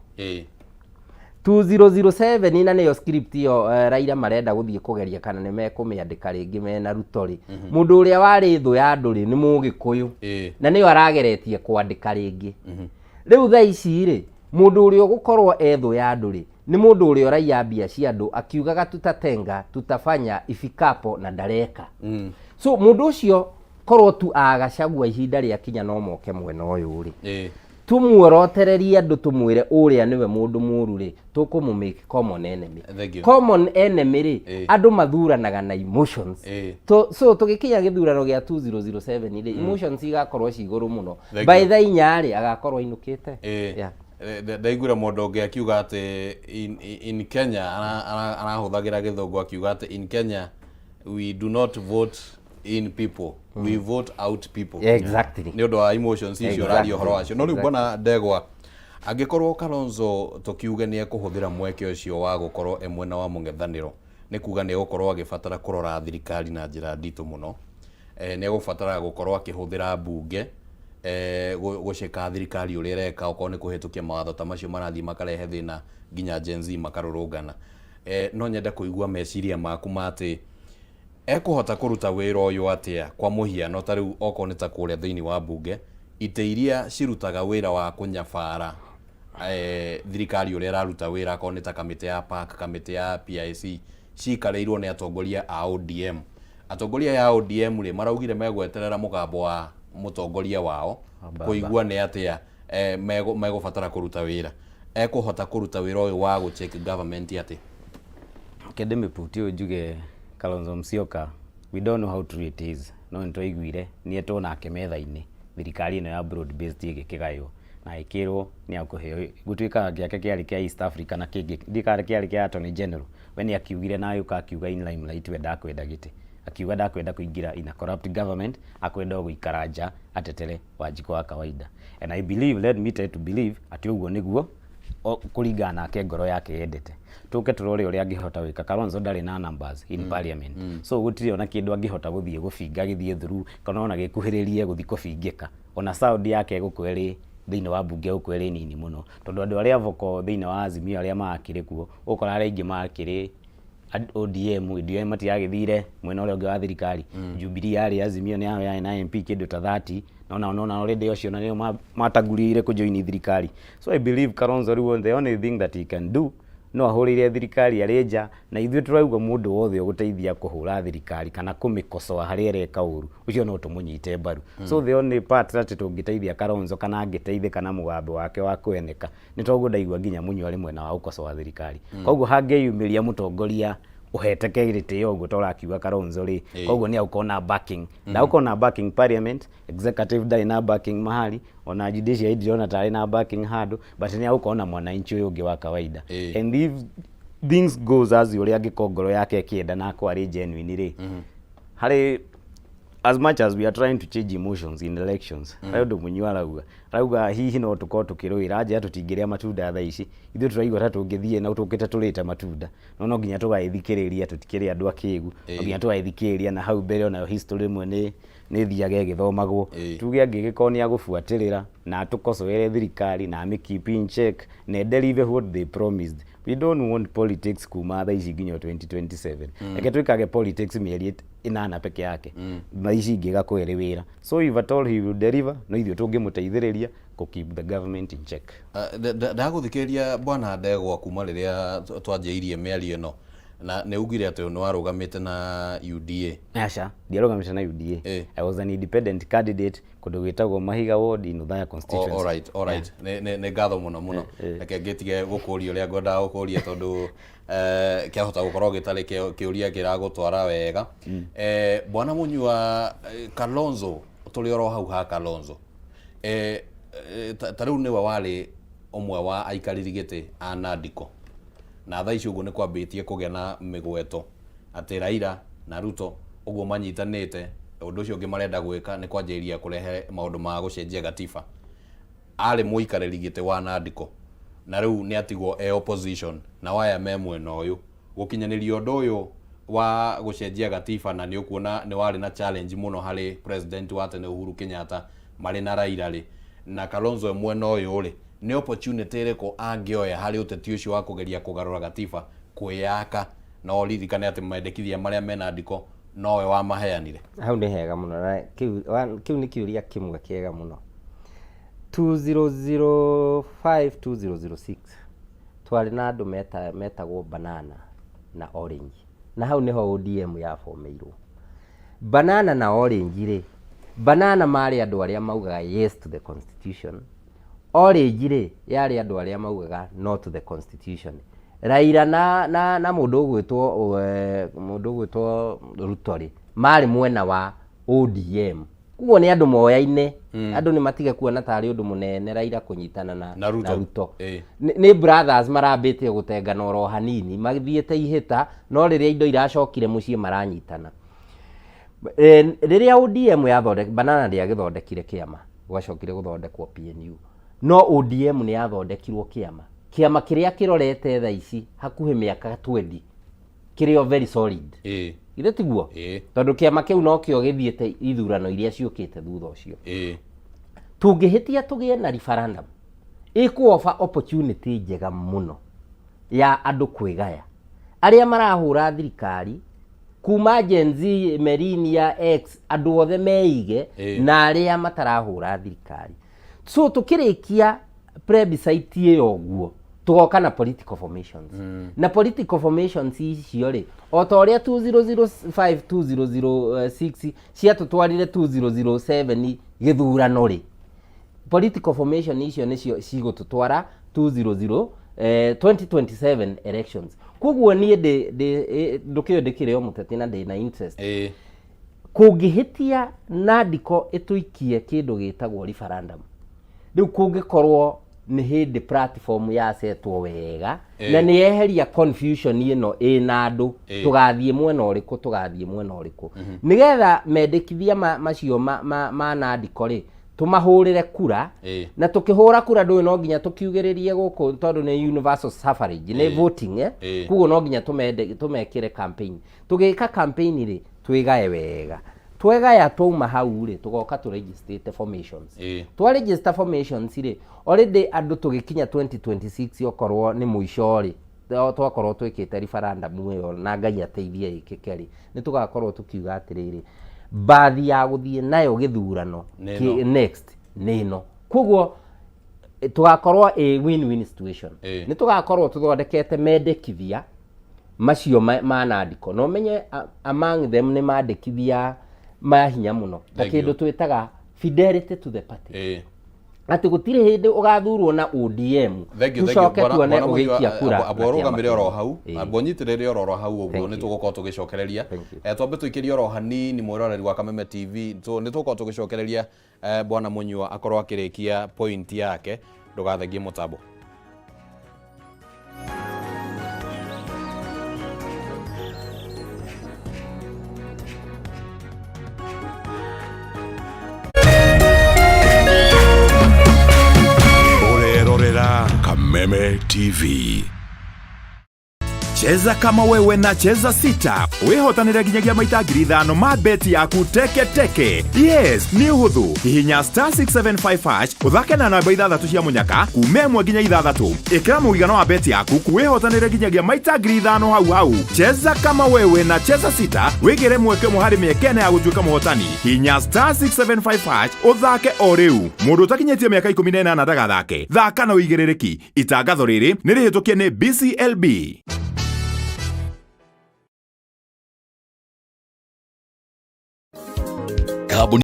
2007, na nĩyo script ĩyo Raila marenda gũthiĩ kũgeria kana nĩ mekũmĩandĩka rĩngĩ mena Ruto rĩ, mũndũ ũrĩa warĩ thũ ya andũ rĩ, nĩ Mũgĩkũyũ. Na nĩyo arageretie kwandĩka rĩngĩ rĩu thaa ici rĩ. Mũndũ ũrĩa ũgũkorwo e thũ ya andũ rĩ, nĩ mũndũ ũrĩa ũraiya mbia cia andũ akiugaga tutatenga, tutafanya ifikapo, na ndareka. So mũndũ ũcio korwo tu agacagua ihinda rĩa kinya no moke mwena ũyũ rĩ, tumuorotererie andũ, tũmwĩre ũrĩa nĩwe mũndũ mũru rĩ, tũkũmũ make common enemy. Thank you. Common enemy rĩ, andũ mathuranaga na emotions. So tũgĩkinya gĩthurano gĩa 2007 rĩ, emotions igakorwo ci igũrũ mũno. Thank By you. thaa 4 rĩ, agakorwo ainũkĩte. Yeah. Ndaiguire mũndũ ũngĩ akiuga atĩ in Kenya arahũthagĩra gĩthũngũ akiuga atĩ in Kenya we do not vote in people, we vote out people. Nĩ ũndũ wa emotions icio ũraria ũhoro wacio. No rĩu mbona ndegwa angĩkorwo Kalonzo tũkiuge nĩ ekũhũthĩra mweke ũcio wa gũkorwo e mwena wa mũng'ethanĩro, nĩ kuga nĩ egũkorwo agĩbatara kũrora thirikari na njĩra nditũ mũno. Nĩ egũbatara gũkorwo akĩhũthĩra mbunge gũceka thirikari ũrĩa ĩreka, okorwo nĩ kũhĩtũkia mawatho ta macio marathiĩ makarehe thĩna nginya Gen Z makarũrũngana. No nyende kũigua meciria maku ma atĩ ekũhota kũruta wĩra ũyũ atĩa. Kwa mũhiano, ta rĩu okorwo nĩ ta kũrĩa thĩinĩ wa mbunge, itĩ iria cirutaga wĩra wa kũnyabara thirikari ũrĩa ĩraruta wĩra, akorwo nĩ ta kamĩtĩ ya PAC, kamĩtĩ ya PIC, cikarĩirwo nĩ atongoria a ODM. Atongoria aya a ODM rĩ, maraugire megweterera mũgambo wa mũtongoria wao kũigua nĩ atĩa megũbatara kũruta wĩra. Ekũhota kũruta wĩra ũyũ wa gũ check government atĩ? Reke ndĩmĩputie ũyũ njuge Kalonzo Musyoka, we don't know how true it is, no nĩ twaiguire nĩ etwo nake metha-inĩ thirikari ĩno ya broad based ĩgĩkĩgaywo na ĩkĩrwo nĩ akũheo gũtuĩkaga gĩake kĩarĩ kĩa East Africa na kĩngĩ ndikarĩ kĩarĩ kĩa Attorney General. We nĩ akiugire na agĩũka akiuga in limelight we ndakwenda gĩtĩ, akiuga ndakwenda kũingĩra in a corrupt government, akwenda o gũikara nja atetere Wanjikũ wa kawaida. And I believe, let me try to believe atĩ ũguo nĩguo Kũringana nake ngoro yake yendete. Tũke tũrore ũrĩa angĩhota gwĩka. Kalonzo ndarĩ na numbers in parliament, so gũtirĩ ona kĩndũ angĩhota gũthiĩ gũbinga gĩthiĩ through kana ona gĩkuhĩrĩrie gũthiĩ kũbingĩka. Ona sound yake ĩgũkorwo ĩrĩ thĩinĩ wa mbunge ĩgũkorwo ĩrĩ nini mũno, tondũ andũ arĩa vocal thĩinĩ wa Azimio arĩa makĩrĩ kuo, ũgũkora arĩa aingĩ makĩrĩ ODM. Hĩndĩ ĩyo matiragĩthire mwena ũrĩa ũngĩ wa thirikari. Jubilee yarĩ Azimio nĩ yarĩ na MP kĩndũ ta 30, no nao nona already acio na nĩo matagurĩire kũjoini thirikari. So I believe Kalonzo rĩu, the only thing that he can do, no ahũrĩre thirikari arĩ nja, na ithuĩ tũrauga mũndũ wothe ũgũteithia kũhũra thirikari kana kũmĩkosoa harĩa ĩreka ũru, ũcio no tũmũnyite mbaru. So the only part that tũngĩteithia Kalonzo kana angĩteithĩka na mũgambo wake wa kweneka nĩ toguo ndaigua nginya Mũnyua arĩ mwena wa gũkosoa thirikari. Koguo hangĩyumĩria mũtongoria ũheteke gĩtĩo ũguo ta ũrakiuga Kalonzo rĩ, koguo nĩ agũkorwo na backing, ndagũkorwo na backing parliament, executive ndarĩ na backing mahali, ona judiciary ndirona tarĩ na backing handũ, but nĩ agũkorwo na mwananchi ũyũ ũngĩ wa kawaida. And if things goes as ũrĩa angĩkorwo ngoro yake ĩkĩenda na akorwo arĩ genuine rĩ, harĩ as much as we are trying to change emotions in elections, harĩ ũndũ Mũnyua arauga hihi no tũkorwo tũkĩrũĩra nja, tũtingĩrĩa matunda thaa ici. Ithuĩ tũraigua ta tũngĩthiĩ na tũkĩte tũrĩte matunda, no no nginya tũgagĩthikĩrĩria, tũtikĩrĩ andũ akĩgu, no nginya tũgagĩthikĩrĩria na hau mbere onayo history rĩmwe nĩ ĩthiaga ĩgĩthomagwo. Tuge angĩgĩkorwo nĩ agũbuatĩrĩra na atũkocoere thirikari na amĩ keep in check na deliver what they promised. We don't want politics kuma thaa ici nginya 2027. Reke twĩkage politics mĩeri 8 peke yake, thaa ici ingĩ ĩgakorwo ĩrĩ wĩra. So if at all he will deliver, no ithuĩ tũngĩmũteithĩrĩria kũ keep the government in check. Ndagũthikĩrĩria bwana Ndegwa kuma rĩrĩa twanjĩirie mĩario ĩno, na nĩ ugire atĩ nĩ warũgamĩte na UDA. Aca, ndiarũgamĩte na UDA. I was an independent candidate kũndũ gwĩtagwo Mahiga Ward in Othaya constituency. All right. Nĩ ngatho mũno mũno. Reke ngĩtige gũkũria ũrĩa ngwendaga gũkũria, tondũ kĩahota gũkorwo gĩtarĩ kĩũria kĩragũtwara wega. Bwana Mũnyua, Kalonzo, tũrĩ oro hau ha Kalonzo, ta rĩu nĩwe warĩ ũmwe wa aikarĩri gĩtĩ a Nandiko, na thaa ici ũguo nĩ kwambĩtie kũgĩa na mĩgweto atĩ Raila na Ruto ũguo manyitanĩte. Ũndũ ũcio ũngĩ marenda gwĩka nĩ kwanjĩrĩria kũrehe maũndũ ma gũcenjia gatiba. Arĩ mũikarĩri gĩtĩ wa Nandiko, na rĩu nĩ atigwo e opposition na waya me mwena ũyũ gũkinyanĩria ũndũ ũyũ wa gũcenjia gatiba, na nĩ ũkuona nĩ warĩ na challenge mũno harĩ president wa tene Uhuru Kenyatta marĩ na Raila rĩ, na Kalonzo e mwena ũyũ rĩ, nĩ opportunity ĩrĩkũ angĩoya harĩ ũteti ũcio wa kũgeria kũgarũra gatiba kwĩyaka? Na ũririkane atĩ mendekithia marĩa mena ndiko nowe wamaheanire. Hau nĩ hega mũno, na kĩu nĩ kĩũria kĩmwe kĩega mũno. 2005, 2006 twarĩ na andũ metagwo banana na orange, na hau nĩho ODM yabomeirwo. Banana na orange rĩ, banana marĩ andũ arĩa maugaga yes to the constitution, orange rĩ yarĩ andũ arĩa maugaga no to the constitution. Raila na mũndũ ũgwĩtwo Ruto rĩ, marĩ mwena wa ODM. Koguo nĩ andũ moyaine. Andũ nĩ matige kuona tarĩ ũndũ mũnene Raila kũnyitana na, Na Ruto. Na Ruto. Ĩ. Nĩ brothers marambĩtie gũtengana oro hanini, mathiĩte ihĩta, no rĩrĩa indo iracokire mũciĩ maranyitana. Rĩrĩa ODM yathondek, banana ndĩagĩthondekire kĩama, gwacokire gũthondekwo PNU, no ODM nĩ yathondekirwo kĩama kĩrĩa kĩrorete thaa ici hakuhĩ mĩaka 20 kĩrĩ o very solid. Githĩ tiguo? Ĩ. Tondũ kĩama kĩu nokĩo gĩthiĩte ithurano iria ciũkĩte thutha ũcio. Tũngĩhĩtia tũgĩe na referendum, ĩkũ opportunity njega mũno ya andũ kwĩgaya, arĩa marahũra thirikari kuma Gen Z, Merinia, X, andũ othe meige na arĩa matarahũra thirikari. So tũkĩrĩkia plebiscite ĩyo ũguo, tũgoka na political formations, na political formations icio rĩ, o ta ũrĩa 2005, 2006 ciatũtwarire 2007 gĩthurano rĩ, political formation icio nĩcio cigũtũtwara 200 2027 elections. Koguo niĩ ndĩ ndũkĩũĩ ndĩkĩrĩ o mũteti na ndĩ na interest. Kũngĩhĩtia na ndiko ĩtũikie kĩndũ gĩtagwo referendum, rĩu kũngĩkorwo nĩ hĩndĩ platform yasetwo wega na nĩ yeheria confusion ĩno ĩna andũ, tũgathiĩ mwena ũrĩkũ, tũgathiĩ mwena ũrĩkũ, nĩgetha mendekithia macio ma nandiko rĩ. Tũmahũrĩre kura. Na tũkĩhũra kura, ndũĩ no nginya tũkiugĩrĩrie gũkũ, tondũ nĩ universal suffrage, nĩ voting, eh? Koguo no nginya tũmende tũmekĩre campaign. Tũgĩka campaign rĩ, twĩgae wega. Twegaya, twauma hau rĩ, tũgoka tũregistĩte formations. Twa register formations rĩ, already andũ tũgĩkinya 2026, okorwo nĩ mũico rĩ, twakorwo twĩkĩte referendum ĩyo, na Ngai ateithie ĩkĩke rĩ, nĩ tũgakorwo tũkiuga atĩrĩrĩ, bathi ya gũthiĩ nayo gĩthurano Nĩ ĩno. Next nĩ ĩno. Koguo tũgakorwo a win-win situation. Nĩ tũgakorwo tũthondekete mendekithia macio manandĩko, na ũmenye among them nĩ mandĩkithia ma hinya mũno, ta Thank you. kĩndũ twĩtaga fidelity to the party, atĩ gũtirĩ hĩndĩ ũgathurwo na ODM Thank you, thank you. tũcoke Bwana- tuone Bwana Mũnyua, ũgĩikia kura amba na kĩama ũrũgamĩre oro kĩmwe. hau. Amba ũnyitĩrĩre oro hau ũguo. Thank Nĩ you. tũgũkorwo tũgĩcokereria. Thank you. Twambe tũikĩrie oro hanini, mwĩroreri wa Kameme TV. Nĩ tũgũkorwo tũgĩcokereria, Bwana Mũnyua akorwo akĩrĩkia point yake. Ndũgathengie mũtambo. Ũrerorera Kameme TV. Cheza kama wewe na Cheza Sita, wĩhotanĩre nginyagia maita 5,000 ma beti yaku teke teke. Yes, nĩ ũhũthũ. Hihinya star 675 hash, ũthake na namba ithathatũ cia mũnyaka kuma 1 nginya 6. Ĩkĩra mũigana wa beti yaku, wĩhotanĩre nginyagia maita 5,000 hau hau. Cheza kama wewe na Cheza Sita, wĩgĩre mweke ũmwe harĩ mĩeke 4 ya gũtuĩka mũhotani. Hinya star 675 hash ũthake o rĩu. Mũndũ ũtakinyĩtie mĩaka 18 ndagathake. Thaka na ũigĩrĩrĩki. Itangatho rĩrĩ nĩ rĩhĩtũkie nĩ BCLB. Kambuni.